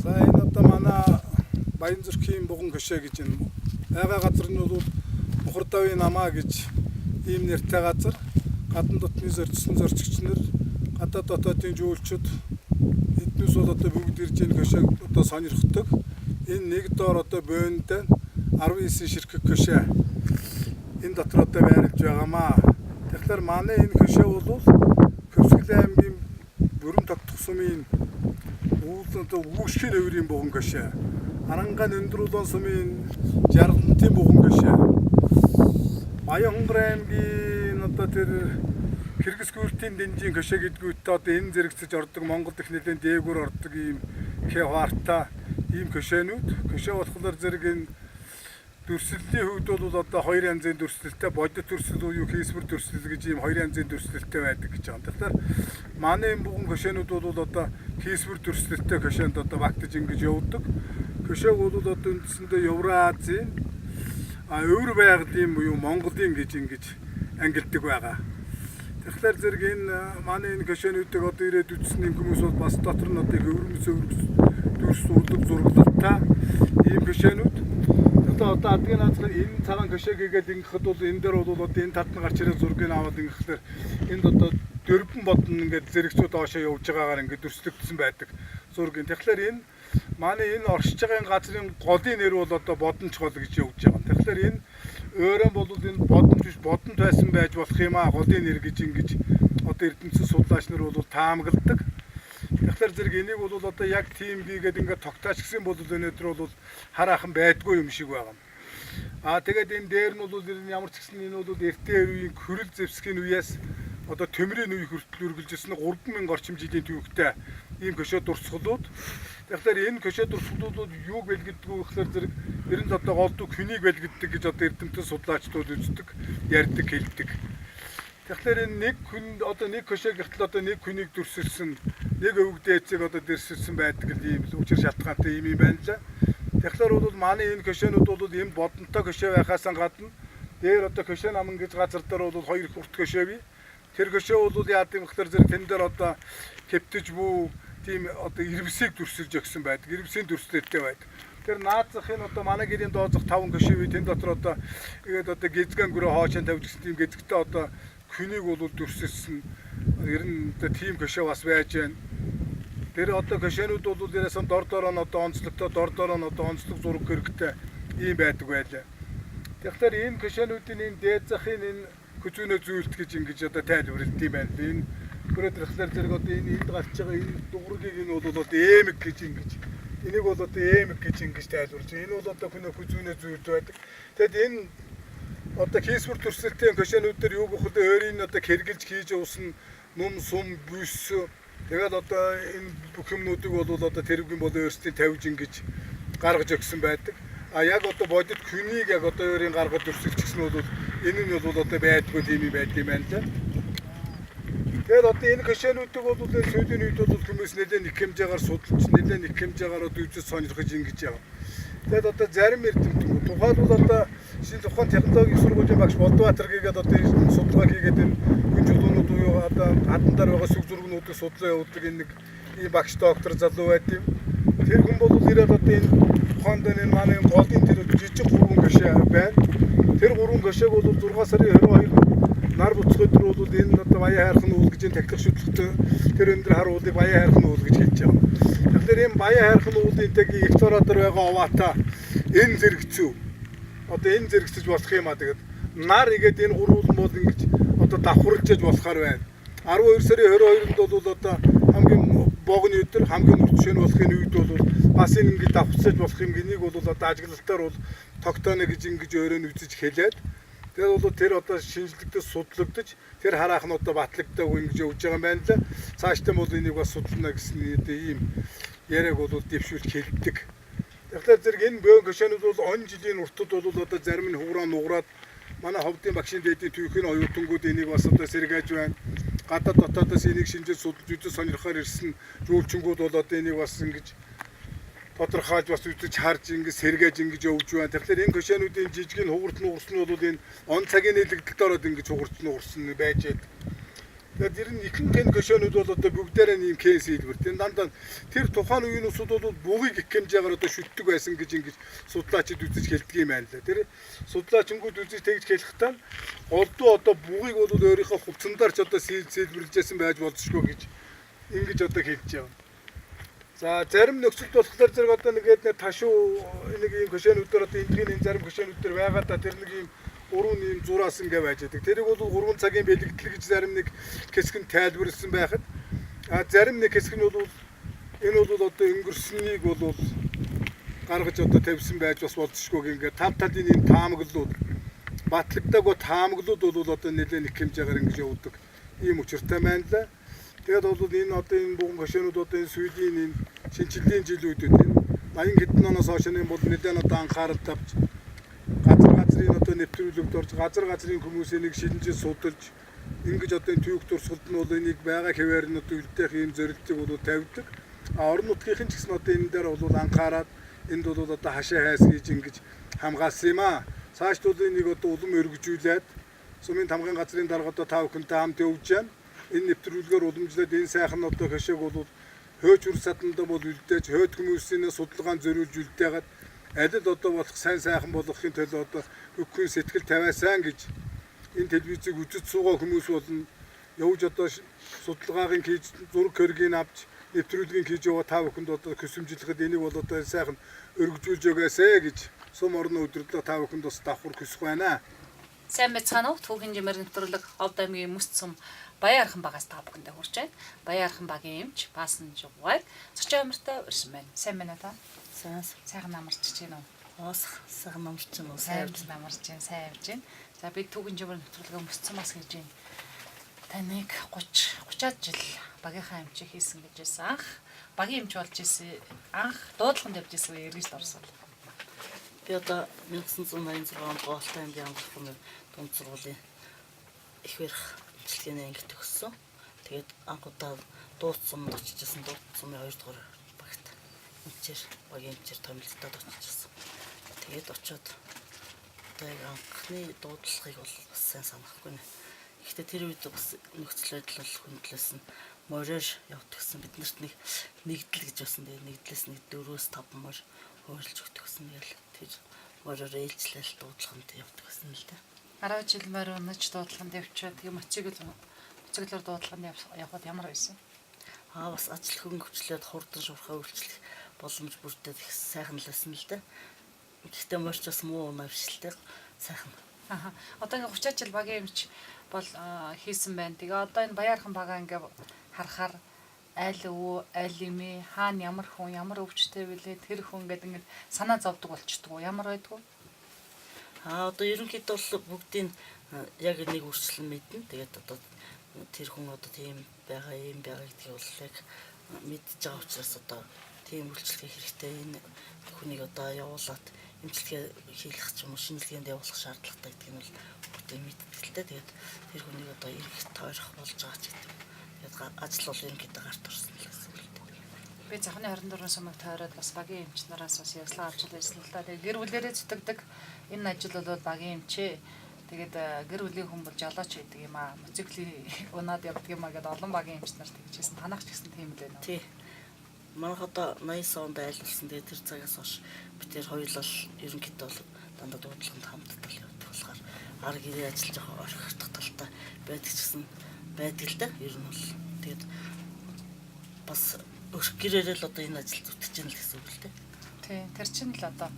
За энэ одоо манай Баянзүрхийн буган хөшөө гэж энэ байгаа газар нь бол Мухардавын намаа гэж ийм нэртэй газар. Гадна дотны зорчсон зорчигч нар, гадаад дотоодын жүүлчид эднээс бол одоо бүгд ирж энэ хөшөөг одоо сонирхдог. Энэ нэг доор одоо бөөндөө 19 ширхэг хөшөө энэ дотор одоо байрлаж байгаамаа. Тэгэхээр манай энэ хөшөө бол Хөвсгөл аймгийн Бүрэн тогтох сумын уулын одоо үүшгийн өврийн буган хөшөө. Арангаан өндрүүлэн сумын Жаргантын буган хөшөө. Баян-Хонгор аймгийн одоо тэр Кыргыз гүртийн дэнжийн хөшөө гэдгүүтээ одоо энэ зэрэгцэж ордог Монгол их нэлээд дээгүүр ордог ийм хэ хуартай ийм хөшөөнүүд. Хөшөө болохоор зэрэг энэ дүрслэлийн хувьд бол одоо хоёр янзын дүрслэлтэй бодит дүрслэл буюу хийсвэр дүрслэл гэж ийм хоёр янзын дүрслэлтэй байдаг гэж байгаа. Тэгэхээр манай энэ буган хөшөөнүүд бол одоо хийсвэр дүрслэлтэй хөшөөнд одоо багтаж ингэж явдаг. Хөшөөг бол одоо үндсэндээ Евразийн өвөр байгалийн буюу Монголын гэж ингэж ангилдаг байгаа. Тэгэхээр зэрэг энэ манай энэ хөшөөнүүдийг одоо ирээд үзсэн хүмүүс бол бас дотор нь одоо их өвөрмөц дүрс урлаг зураглалтай ийм хөшөөнүүд. Одоо адгийн наазах энэ цагаан хөшөө гэгээд ингэхэд бол энэ дээр бол одоо энэ талд нь гарч ирээ зургийг аваад ингэхлээр энд одоо дөрвөн бодно ингээд зэрэгцүүд доошоо явж байгаагаар ингээд дүрслэгдсэн байдаг зургийг. Тэгэхээр энэ манай энэ оршиж байгаа энэ газрын голын нэр бол одоо Бодонч гол гэж явж байгаа. Тэгэхээр энэ өөрөн бол энэ Бодонч биш Бодонт байсан байж болох юм аа голын нэр гэж ингэж одоо эрдэмтэн судлаач нар бол таамагладаг. Тэгэхээр зэрэг энийг бол одоо яг тийм хийгээд ингээд тогтооч гэсэн бол өнөөдөр бол хараахан байдгүй юм шиг байгаа. Аа тэгээд энэ дээр нь бол ямар ч гэсэн энэ бол эртний үеийн хөрөл зэвсгийн үеэс одоо төмрийн үе хүртэл үргэлжилсэн 3000 орчим жилийн түүхтэй ийм хөшөө дурсгалууд. Тэгэхээр энэ хөшөө дурсгалууд юуг бэлгэдэг вэ гэхээр зэрэг ер нь одоо голдуу хүнийг бэлгэдэг гэж одоо эрдэмтэн судлаачдууд үздэг, ярьдаг, хэлдэг. Тэгэхээр энэ нэг хүн одоо нэг хөшөө гэртэл одоо нэг хүнийг дүрсэлсэн, нэг өвөг дээцийг одоо дүрсэлсэн байдаг л ийм учир шалтгаантай юм байна лаа. Тэгэхээр бол манай энэ хөшөөнүүд бол ийм бодонтой хөшөө байхаас гадна дээр одоо хөшөө наман гэж газар дээр бол хоёр урт хөшөө бий. Тэр хөшөө бол яад юм гэхээр зэрэг тэн дээр одоо хэвтэж бүү тийм одоо ирвсийг дүрсэлж өгсөн байдаг. Ирвсийн дүрслэлтэй байдаг. Тэр наазахын одоо манай гэрийн дооцох 5 хөшөө бий. Тэн дотор одоо тэгээд одоо гизгэн гөрөө хоошин тавьж гисэн тийм гизгтэй одоо хүнийг бол дүрсэлсэн ер нь одоо тийм хөшөө бас байж байна. Тэр одоо хөшөөнүүд бол ерөөсөн дор дороо нь одоо онцлогтой, дор дороо нь одоо онцлог зураг хэрэгтэй ийм байдаг байлаа. Тэгэхээр энэ хөшөөнүүдийн энэ дээд захын энэ хөзүүнөө зүйлт гэж ингэж одоо тайлбарлалт юм байна. Энэ бүрээ тэрхлээр зэрэг одоо энэ энд гарч байгаа энэ дугрыг энэ бол одоо эмэг гэж ингэж Энийг бол одоо эмэг гэж ингэж тайлбарлаж байна. Энэ бол одоо хүн зүүнээ зүйрд байдаг. Тэгэд энэ одоо хийсвэр төрсөлтийн кошенууд дээр юу гэх вэ? Өөрийн одоо хэрглэж хийж явсан нум сум бүс тэгэл одоо энэ бүх юмнуудыг бол одоо тэрвгийн бол өөрсдийн тавьж ингэж гаргаж өгсөн байдаг. А яг одоо бодит хүнийг яг одоо өөрийн гаргаж өрсөлдчихсэн бол энэ нь бол одоо байдгүй тийм юм байд юм байна л. Тэгээд одоо энэ кошенуудыг бол энэ сүүлийн үед бол хүмүүс нэлээд нэг хэмжээгээр судалж, нэлээд нэг хэмжээгээр одоо үзэж сонирхож ингэж байгаа. Тэгээд одоо зарим эрдэмтэн тухайлбал одоо шинэ тухайн технологийн сургуулийн багш Болдбаатар гээд одоо энэ судалгаа хийгээд энэ хүн чулуунууд буюу одоо хадан дээр байгаа сүг зургнуудыг судлаа явуулдаг энэ нэг ийм багш доктор залуу байд юм. Тэр хүн бол ирээд одоо энэ тухайд энэ манай голын тэр жижиг гурван гашаа байна. Тэр гурван гашааг бол 6 сарын 22 нар буцах өдөр бол энэ одоо Баян хайрхан уул гэж энэ тахилах шүтлэгт тэр өндөр хар уулыг Баян хайрхан уул гэж хэлж байгаа. Тэгэхээр энэ Баян хайрхан уулын тэг их цороо дээр байгаа оваатай энэ зэрэгцүү. Одоо энэ зэрэгцэж болох юм а тэгээд нар игээд энэ гурван бол ингэж одоо давхарлаж болохоор байна. 12 сарын 22-нд бол одоо хамгийн богино өдөр хамгийн урт шөнө болохын үед бол бас энэ ингэж давхцаж болох юм гинийг бол одоо ажиглалтаар бол тогтооно гэж ингэж өөрөө нь үзэж хэлээд тэгээд бол тэр одоо шинжлэгдэж судлагдаж тэр хараах нь одоо батлагдаагүй ингэж явж байгаа юм байна л. Цаашдаа бол энийг бас судлана гэсэн ийм яриаг бол дэвшүүлж хэлдэг. Тэгэхээр зэрэг энэ бөөн гашаанууд бол он жилийн уртад бол одоо зарим нь хуураа нуграад манай ховдын багшийн дээдийн түүхийн оюутангууд энийг бас одоо сэргааж байна. Гадаад дотоодоос энийг шинжиж судалж үзэж сонирхоор ирсэн жуулчингууд бол одоо энийг бас ингэж тодорхойлж бас үзэж харж ингэж сэргээж ингэж явж байна. Тэгэхээр энэ кошенуудын жижигэн хугарт нугарсан нь бол энэ он цагийн нийлэгдэлд ороод ингэж хугарч нугарсан байж байдаг. Тэгээд ер нь ихэнх энэ кошенууд бол одоо бүгдээрээ ийм кейс хэлбэр. Тэр дандаа тэр тухайн үеийн усуд бол бугыг их хэмжээгээр одоо шүтдэг байсан гэж ингэж судлаачид үзэж хэлдэг юм байна лээ. Тэр судлаачингууд үзэж тэгж хэлэхдээ голдуу одоо бугыг бол өөрийнхөө хувцсандаар ч одоо сэлбэрлэжсэн байж болзошгүй гэж ингэж одоо хэлж байгаа. За зарим нөхцөлд болохоор зэрэг одоо нэгээд нэг ташуу нэг ийм кошенуудаар одоо эндхийн энэ зарим кошенууд дээр байгаа да тэр нэг ийм гурван ийм зураас ингээ байж байдаг. Тэрийг бол 3 цагийн бэлэгдэл гэж зарим нэг хэсэг нь тайлбарласан байхад а зарим нэг хэсэг нь бол энэ бол одоо өнгөрснийг бол гаргаж одоо тавьсан байж бас болзошгүй ингээ тав талын ийм таамаглалууд батлагдаагүй таамаглууд бол одоо нэлээд нэг хэмжээгээр ингэж явдаг ийм учиртай байна лаа. Тэгээд бол энэ одоо энэ буган кошенууд одоо энэ сүүлийн энэ шинэчлэлийн жилүүдэд энэ 80 хэдэн оноос хойш энэ бол нэлээд одоо анхаарал тавьж газар газрын одоо нэвтрүүлэгт орж газар газрын хүмүүсийн нэг шинжиж судалж ингэж одоо энэ түүх туршилт нь бол энийг байгаа хэвээр нь одоо үлдээх ийм зорилтыг бол тавьдаг. А орон нутгийнхэн ч гэсэн одоо энэ дээр бол анхаарад энд бол одоо хашаа хайс хийж ингэж хамгаалсан юм аа. Цаашд бол энийг одоо улам өргөжүүлээд сумын тамгын газрын дарга одоо та бүхэнтэй хамт явж байна. Энэ нэвтрүүлгээр уламжлаад энэ сайхан одоо хашааг бол хөөж үр садандаа бол үлдээж хойд хүмүүсийн судалгаанд зориулж үлдээгээд аль л одоо болох сайн сайхан болгохын төлөө одоо бүхэн сэтгэл тавиасан гэж энэ телевизийг үзэж суугаа хүмүүс болно явж одоо судалгаагийн хийж зураг хөргийг авч нэвтрүүлгийг хийж яваа та бүхэнд одоо көсөмжлөхөд энийг бол одоо сайхан өргөжүүлж өгөөсэй гэж сум орны өдөрлөө та бүхэнд бас давхар хүсэх байна. Сайн байцгаана уу? Түүхийн жимээр нэвтрүүлэг Ховд аймгийн Мөс сум Баян архан багаас та бүхэндээ хүрч байна. Баян архан багийн эмч Баасан Жугай зочин амартай урьсан байна. Сайн байна уу та? Сайн. Сайхан амарч чинь үү? Уус сайхан амарч чинь уу? Сайн амарч чинь, сайн явж байна. За би түүхийн жимээр нэвтрүүлгээ Мөс сумаас хийж байна. Таныг 30 30-аад жил багийнхаа эмчийг хийсэн гэж байсан. Анх багийн эмч болж исэн. Анх дуудлаганд явж исэн үе эргэж орсон. Би одоо 1986 онд Гоолтой аймгийн амгалах дунд сургуулийн их барих эмчилгээний анги төгссөн. Тэгээд анх удаа дууд сумд очиж исэн. Дууд сумын 2 дугаар багт эмчээр багийн эмчээр томилогдоод очиж исэн. Тэгээд очиод одоо яг анхны дуудлагыг бол бас сайн санахгүй нэ. Гэхдээ тэр үед бас нөхцөл байдал бол хүндлээс нь мороор явдаг гэсэн. Бид нарт нэг нэгдэл гэж байсан. Тэгээд нэгдлээс нэг 4-5 морь хуваарлж өгдөг гэсэн. Тэгэл тэр мороор ээлжлэл дуудлаганд явдаг гэсэн л дээ. 10 жил морь унаж дуудлаганд явчаад тэгээ мотоциклоор дуудлаганд явхад ямар байсан? Аа бас ажил хөнгөвчлөөд хурдан шуурхай үйлчлэх боломж бүрдээд их сайхан л байсан л дээ. Гэхдээ морьч бас муу унавшилтай сайхан. Аха. Одоо ингээ 30 жил багийн эмч бол хийсэн байна. Тэгээ одоо энэ Баян архан багаа ингээ харахаар Айл өвөө, айл эмээ, хаана ямар хүн, ямар өвчтэй вүлээ, тэр хүн гэдэг ингээд санаа зовдөг болчдөг уу? Ямар байдгүй? Аа одоо ерөнхийдөө бол бүгдийг яг нэг үрчлэн мэднэ. Тэгээд одоо тэр хүн одоо тийм байгаа, ийм байгаа гэдгийг бол яг мэдж байгаа учраас одоо тийм үйлчилгээ хэрэгтэй энэ хүнийг одоо явуулаад эмчилгээ хийлгэх ч юм уу шинжилгээнд явуулах шаардлагатай гэдгийг нь бол бүгдийг мэддэг л дээ. Тэгээд тэр хүнийг одоо эргэх тойрох болж байгаа ч гэдэг. Тэгээд ажил бол ерөнхийдөө гарт орсон л гэсэн үг л дээ. Би захны 24 сумыг тойроод бас багийн эмч нараас бас ярилцлага авч байсан л да. Тэгээд гэр бүлэрээ зүтгэдэг энэ ажил бол багийн эмчээ. Тэгээд гэр бүлийн хүн бол жолооч байдаг юм аа. Моциклийн унаад явдаг юм аа гэдээ олон багийн эмч нар тэгж хэлсэн. Танах ч гэсэн тийм л байна уу? Тий. Манайх одоо 89 онд айлуулсан. Тэгээд тэр цагаас хойш бид тэр хоёулаа ерөнхийдөө бол дандаа дуудлаганд хамтдал явдаг болохоор ар гэрээ ажиллаж байгаа орхигдох талтай байдаг ч гэсэн байдаг л да. Ер нь бол тэгээд бас өрх гэрээрээ л одоо энэ ажил зүтгэж байна л гэсэн үг л дээ. Тий, тэр чинь л одоо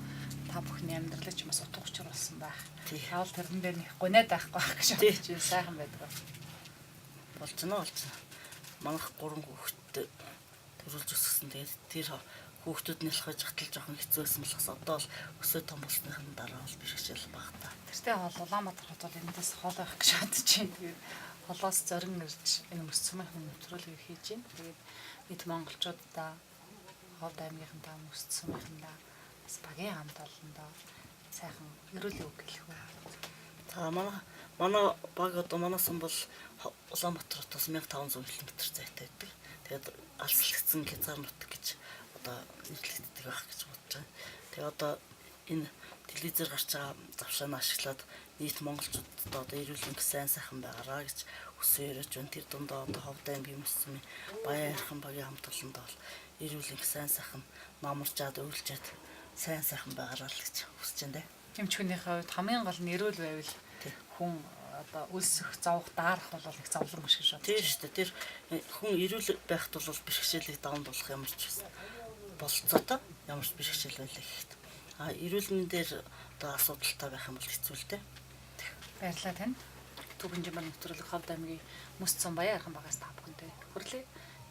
та бүхний амьдралыг ч бас утга учир болсон байх. Таавал тэрэн дээр нэг гунаад байхгүй байх гэж бодож байна. Сайхан байдаг. Болж байна болж байна. Манайх 3 хүүхэдтэй төрүүлж өсгсөн. Тэгээд тэр хүүхдүүд нь болохоор жахтал жоохон хэцүү байсан болохоос одоо бол өсөө том болсныхан дараа бол бэрхшээл бага та. Тэртээ хол Улаанбаатар хот бол энэс хол байх гэж бодож байна. Тэгээд холоос зорин ирж энэ мөс цумынхны нэвтрүүлгийг хийж байна. Тэгээд нийт монголчуудаа Ховд аймгийнхантаа мөс цумынхандаа бас багийн хамт олондоо сайхан ерөөлөө үг хэлэх үү. За манай баг одоо манай сум бол Улаанбаатар хотоос 1500 км зайтай байдаг. Тэгээд алслагдсан хязгаар нутаг гэж одоо нэрлэгддэг байх гэж бодож байна. Тэгээ одоо энэ телевизээр гарч байгаа завшааны ашиглаад нийт монголчуудад одоо эрүүл мэнд сайн сайхан байгаараа гэж хүсэн өрөөж байна. Тэр дундаа одоо Ховд аймгийн мөс цумын Баян хайрхан багийн хамт олондоо бол эрүүл мэнд сайн сайхан намарчаад өөлжээд сайн сайхан байгаараа л гэж хүсэж байна дээ. Эмч хүнийхээ хувьд хамгийн гол нь эрүүл байвал хүн одоо өлсөх, зовох, даарах бол их зовлон биш гэж бодож. Тийм шүү дээ. Тэр хүн эрүүл байхад бол бэрхшээлийг даван дуулах ямар ч бололцоотой ямар ч бэрхшээл байлаа гэхэд. А эрүүл мэндээр одоо асуудалтай байх юм бол хэцүү л дээ. Баярлалаа танд. Түүхэн жимэр нэвтрүүлэг Ховд аймгийн Мөс цум Баян хайрхан багаас та бүхэндээ хүрлээ.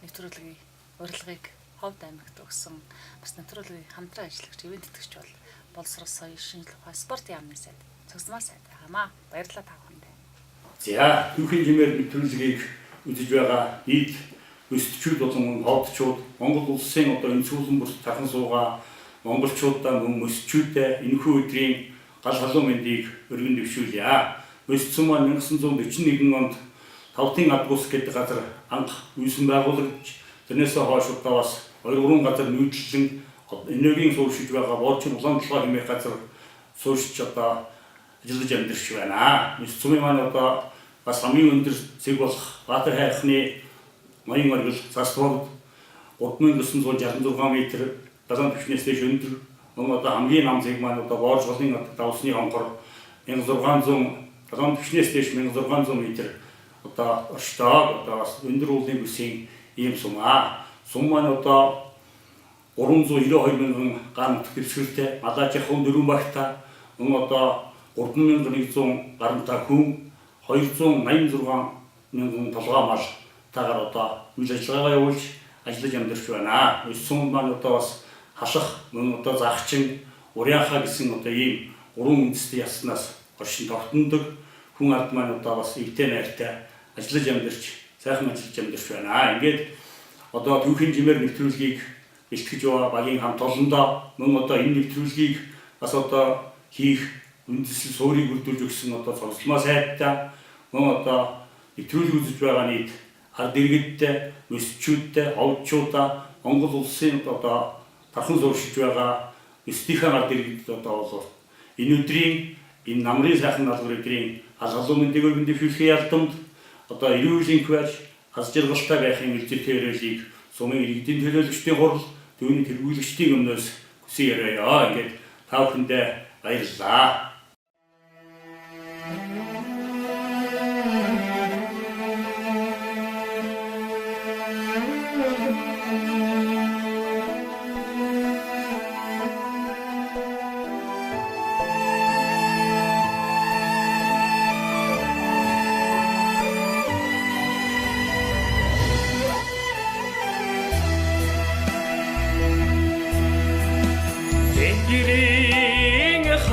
Нэвтрүүлгийн урилгыг Ховд аймагт өгсөн бас нэвтрүүлгийн хамтран ажиллагч, ивээн тэтгэгч бол боловсрол соёл шинжилгээ ухаан спорт яамны сайд Цогцмаа сайд байгаамаа. Баярлалаа та бүхэндээ. За, түүхийн жимээр нэвтрүүлгийг үзэж байгаа нийт өсөлтчүүд болон ховдчууд Монгол улсын одоо өнцгүүлэн бүрт тархан суугаа монголчуудаа мөн мөсчүүдээ энэхүү өдрийн гал халуун мэндийг өргөн дэвшүүлье. Мөсцөн маань 1941 онд Тавтын Адгус гэдэг газар анх үүсэн байгуулагдж тэрнээсээ хойш одоо бас 2-3 газар нүүдлэн энергийн сууршиж байгаа Боорчин улаан толгой хэмээх газар сууршиж одоо ажиллаж амьдарч байна. Мөсцөмийн маань одоо бас хамгийн өндөр цэг болох Баатар хайрхны ноён оргил Цасвогд 3966 м далайн түвшнээс дээш өндөр мөн одоо хамгийн нам цэг маань одоо Боорж голын давсны хонхор 1600 далайн түвшнээс дээш 1600 м одоо оршдог одоо бас өндөр уулын бүсийн ийм сум аа. Сум маань одоо 392 мянган гар нутаг дэвсгэртэй Малажийн дөрвөн багта мөн одоо 3100 гаруйтай хүн 286 мянган толгой мал таагаар одоо үйл ажиллагаагаа явуулж ажиллаж амьдарч байна. Сум маань одоо бас халах мөн одоо загчин урянхаа гэсэн одоо ийм гурван үндэсний яснаас оршин тогтнодог хүн ард маань одоо бас эвтэй найртай ажиллаж амьдарч сайхан ажиллаж амьдарч байна. Ингээд одоо түүхийн жимээр нэвтрүүлгийг бэлтгэж байгаа багийн хамт олондоо мөн одоо энэ нэвтрүүлгийг бас одоо хийх үндэслэл суурийг бүрдүүлж өгсөн одоо цогцлмаа сайдтай мөн одоо нэвтрүүлэг үзэж байгаа нийт ард иргэдтэй, мөсчүүдтэй, ховдчуудаа Монгол улсын одоо тархан сууршиж байгаа мөсдийнхээ ард иргэдэд одоо бол энэ өдрийн энэ намрын сайхан налгар өдрийн гал халуун мэндийг өргөн дэвшүүлэхийн ялдамд одоо эрүүл энх байж аз жаргалтай байхын үлзэртэй өрөөлийг сумын иргэдийн төлөөлөгчдийн хурал түүний тэргүүлэгчдийн өмнөөс хүсэн яриа. Ингээд та бүхэндээ баярлалаа.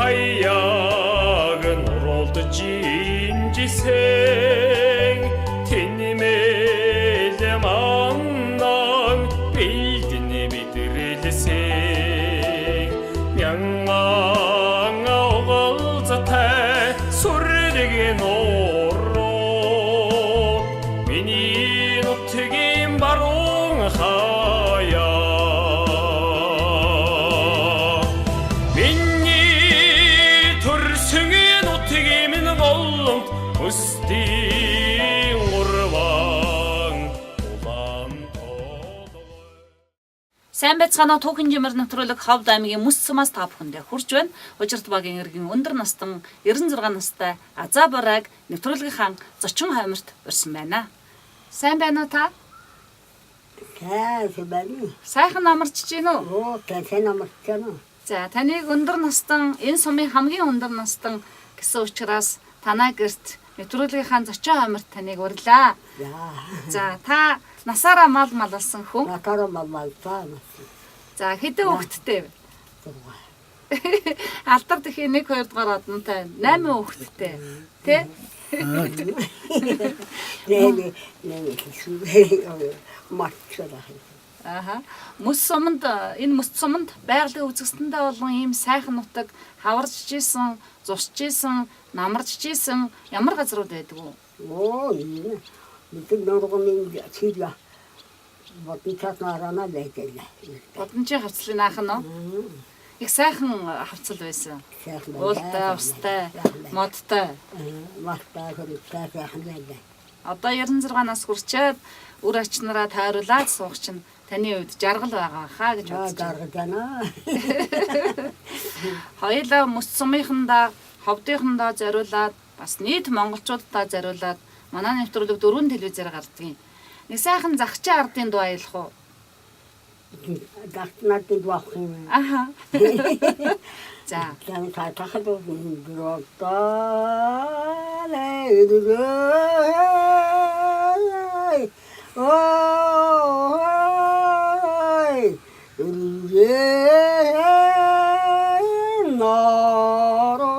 Хаяаг нуруулд жинжсэн тэнмэл маннан бэлдэн мэдрэлсэн мянган оголцтой сүрлэг нуруу миний нутгийн баруун хаяа. Миний төрсөн нутгийн минь голомт өстийн урван улаан толгой. Сайн байцгаана уу, Түүхэн жимэр нэвтрүүлэг Ховд аймгийн Мөс сумаас та бүхэндээ хүрч байна. Хужирт багийн иргэн өндөр настан 96 настай Азаа Бараг нэвтрүүлгийнхаа зочин хойморт урьсан байна. Сайн байна уу та? Сайн байна. Сайхан амарч гин үү? Оо, сайн амарч байна. За, таныг өндөр настан энэ сумын хамгийн өндөр настан гэсэн учраас танаа гэрт нэвтрүүлгийнхаа зочин хойморт таныг урьлаа. За. За, та насаараа мал малалсан хүн. Насаараа мал малсан. За, хэдэн хүүхэдтэй вэ? 6. Алдар төхий 1 2 дугаар одонтой 8 хүүхэдтэй. Тэ? Нэ нэ матчаа. Аха. Мөс суманд энэ мөс суманд байгалийн үзэсгэлэнтэй болон ийм сайхан нутаг хаварж исэн, зурч исэн, намарч исэн ямар газрууд байдаг вэ? Оо, энэ бид нургын чиглэ бодон нарана байлаа. Бодончийн хавцлын наах нь уу? Их сайхан хавцал байсан. Сайхан. Уултай, устай, модтой. Мартаа хөрөлтэй сайхан байлаа. Одоо 96 нас хүрчээд үр ач нараа тойруулаад суух чинь таны хувьд жаргал байгаа хаа гэж бодож байна. Жаргал байна. Хоёулаа мөс сумынхандаа, ховдынхандаа зориулаад бас нийт монголчууддаа зориулаад манай нэвтрүүлэг дөрвөн телевизээр гардгийн. Нэг сайхан захчаа ардын дуу аялах уу? Захчаан дуу авах юм. Аха. За. Зам та тахад ой норон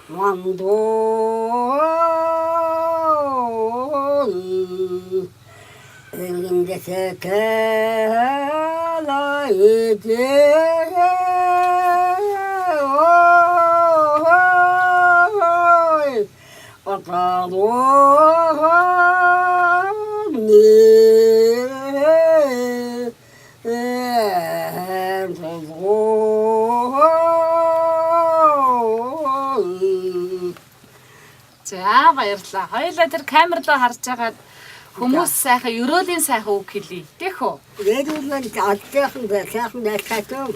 мандон За, баярлалаа. Хоёулаа тэр камер руу харж байгаад хүмүүс сайхан ерөөлийн сайхан үг хэлье. Тэхүү. Ерөөлөл алжаахан сайхан байлгаатай.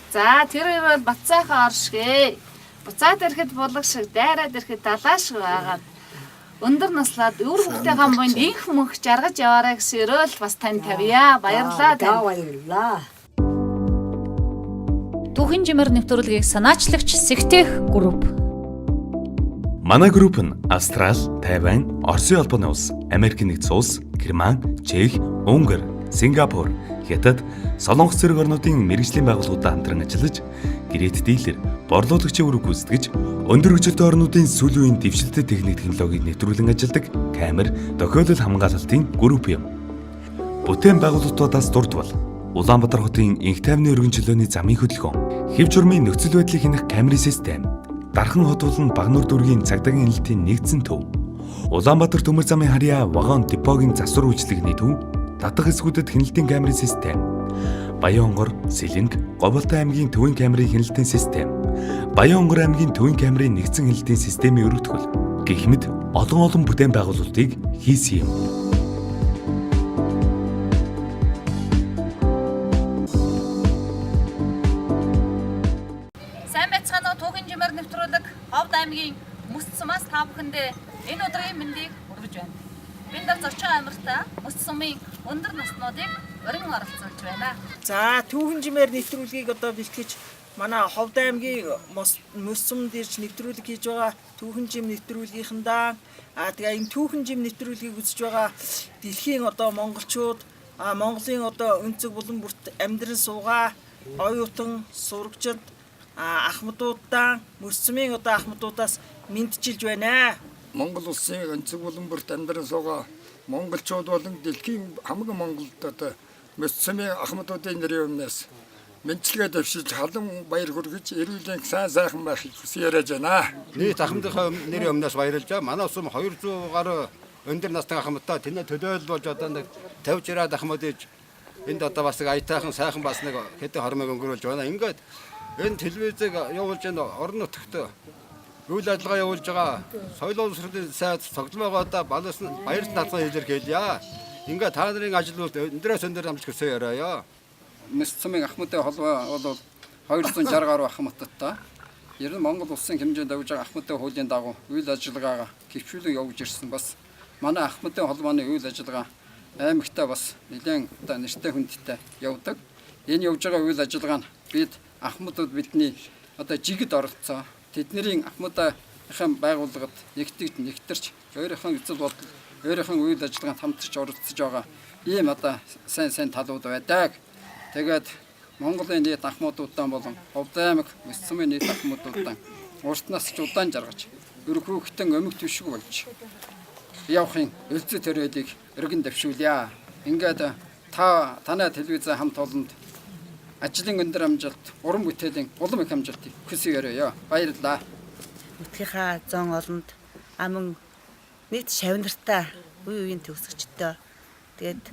За, тэр ерөөл бат сайхан оршгэ. Буцаад ирэхэд булаг шиг, дайраад ирэхэд далаа шиг байгаад өндөр наслаад үр хүүхдийнхаа мөнд инх мөнх жаргаж яваарай гэсэн ерөөл бас тань тавья. Баярлалаа танд. Баярлалаа. Түүхэн жимэр нэвтрүүлгийг санаачлагч Сэгтэх групп. Манай групп нь Австрал, Тайван, Оросын холбооны улс, Америк нэгдсэн улс, Герман, Чех, Унгар, Сингапур, Хятад, Солонгос зэрэг орнуудын мэргэжлийн байгууллагуудаа хамтран ажиллаж, гэрээт дийлэр, борлуулагчийн үүрэг гүйцэтгэж, өндөр хөгжилтэй орнуудын сүүлийн үеийн дэвшилтэй техник технологиг нэвтрүүлэн ажилладаг камер, тохиолдол хамгаалалтын групп юм. Бүтээн байгуулалтуудаас дурдвал Улаанбаатар хотын инх тайвны өргөн чөлөөний замын хөдөлгөөн, хэв журмын нөхцөл байдлыг хянах камерын систем, Дархан хот болон Багнуур дүүргийн цагдаагийн хяналтын нэгдсэн төв, Улаанбаатар төмөр замын харьяа вагон депогийн засвар үйлчилгээний төв, татах хэсгүүдэд хяналтын камерын систем, Баян-Онгор, Сэлэнг, Говьалтай аймгийн төвийн камерын хяналтын систем, Баян-Онгор аймгийн төвийн камерын нэгдсэн хяналтын системийн өргөтгөл гэх мэт олон олон бүтээн байгуулалтыг хийсэн юм. Сайн байцгаана уу, Түүхэн жимэр нэвтрүүлэг Ховд аймгийн Мөс сумаас та бүхэндээ энэ өдрийн мэндийг хүргэж байна. Бид нар зочин амиртай Мөс сумын өндөр наснуудыг урин оролцуулж байна. За, Түүхэн жимээр нэвтрүүлгийг одоо бэлтгэж манай Ховд аймгийн Мөс сумд ирж нэвтрүүлэг хийж байгаа Түүхэн жим нэвтрүүлгийнхэндээ тэгээ энэ Түүхэн жим нэвтрүүлгийг үзэж байгаа дэлхийн одоо монголчууд, Монголын одоо өнцөг булан бүрт амьдран суугаа Оюутан, сурагчид, ахмадуудаа, мөсцмийн одоо ахмадуудаас мэдчилж байна. Монгол улсын өнцөг булан бүрт амьдран суугаа монголчууд болон дэлхийн хамгийн Монголд одоо мөсцмийн ахмадуудын нэрийн өмнөөс мэндчилгээ дэвшилж халуун баяр хүргэж эрүүл сайн сайхан байхыг хүсэн яриаж байна. Нийт ахмадынхаа нэрийн өмнөөс баярлж байгаа. Манай улс 200 гаруй өндөр настай ахмадтай тэнэ төлөөлөл болж одоо нэг 50 60 ахмад иж энд одоо бас аятайхан сайхан бас нэг хэдэн хормыг өнгөрүүлж байна. Ингээд энэ телевизийг явуулж энэ орон нутагт үйл ажиллагаа явуулж байгаа соёл боловсролын сайд цогломоогоо балаас баяр талхаа илэрхийлье. Ингээд та нарын ажил бол өндрөөс өндөр амжилт хүсэж яриа. Мэс цумын ахмадын холбоо бол 260 гаруй ахмадтай. Ер нь Монгол улсын хэмжээнд явж байгаа ахмадын хуулийн дагуу үйл ажиллагаагаа хөвчүүлэн явуулж ирсэн бас манай ахмадын холбооны үйл ажиллагаа аймагтаа бас нэлээд одоо нэртэй хүндтэй явдаг. Энэ явж байгаа үйл ажиллагаа нь бид ахмадууд бидний одоо жигд оролцоо тэдний ахмадынхаа байгууллагад нэгтгэж нэгтэрч өөрийнхөө үзэл бодол өөрийнхөө үйл ажиллагаанд хамтарч оролцож байгаа ийм одоо сайн сайн талууд байдаг. Тэгээд Монголын нийт ахмадуудаа болон Ховд аймаг Мэс цумын нийт ахмадуудаа урт насч удаан жаргаж өрхөөхтөн өмг түшиг болж явахын өлзий төрөлийг өргөн дэвшүүлье. Ингээд та танай телевизээ хамт олонд ажлын өндөр амжилт, уран бүтээлийн улам их амжилтыг хүсье яриа. Баярлалаа. Нутгийнхаа зон олонд аман нийт шавнартаа үе үеийн төгсөгчдөө тэгээд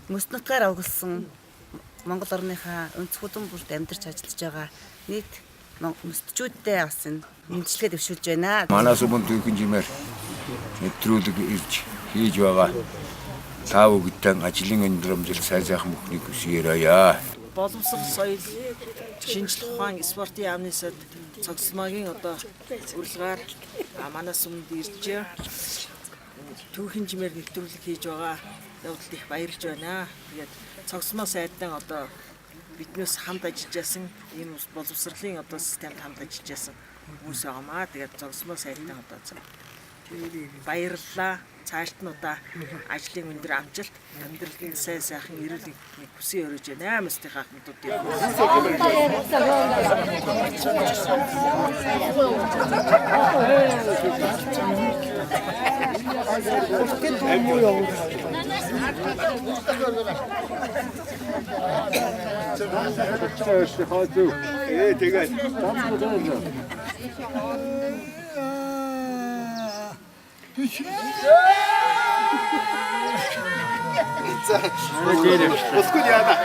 мөс нутгаар авгалсан Монгол орныхаа өнцөг хүдэн бүрт амьдарч ажиллаж байгаа нийт мөсчүүдтэй бас энэ мэндчилгээ дэвшүүлж байна. Манай сумын түүхэн жимээр нэвтрүүлэг ирж хийж байгаа. Та бүгдэн ажлын өндөр амжилт сайн сайхан бүхнийг хүсье яриа. Боловсрол соёл шинжлэх ухаан спортын яамны сайд цогцлмаагийн одоо урилгаар манай сүмд иржээ. Түүхэн жимээр нэвтрүүлэг хийж байгаа явдалд их баярлж байна. Тэгээд цогцлмоо сайдан одоо биднээс хамт ажиллаж байсан ийм боловсролын одоо системд хамт ажиллаж байсан хүмүүс байгаамаа. Тэгээд цогцлмоо сайдан одоо баярлалаа. Цаашд нь одоо ажлын өндөр амжилт, амьдралын сайн сайхан эрүүл мэндийг хүсэн өрөөж байна. Мөстийн ахмадуудын. Тэгээд. За. Босгүй яана.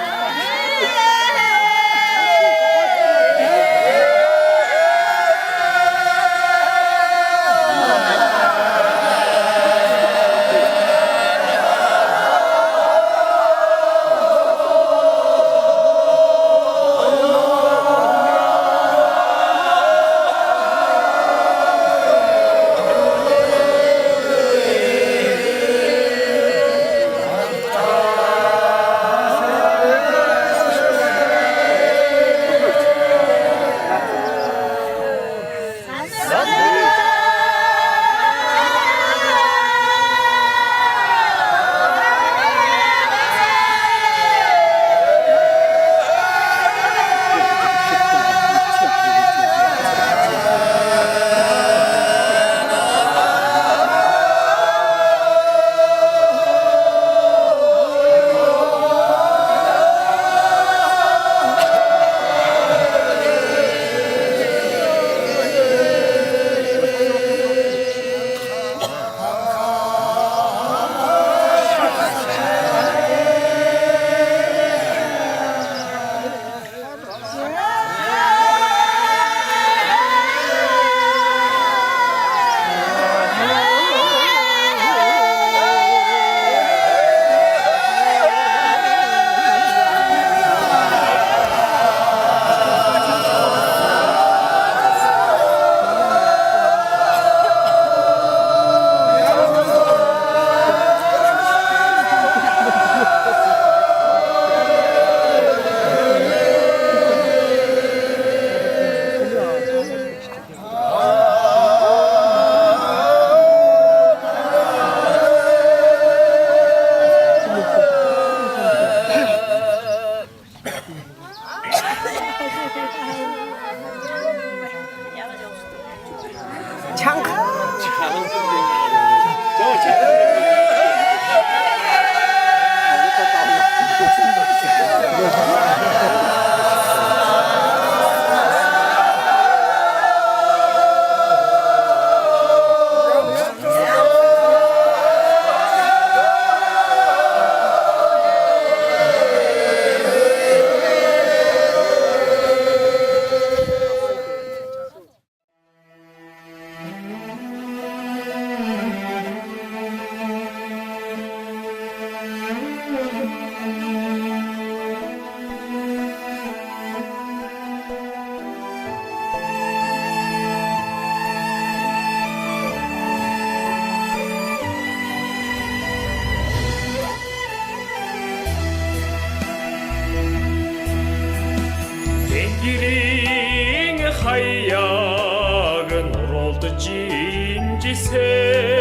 Гэрийн хаяаг нуруулж инжисэ.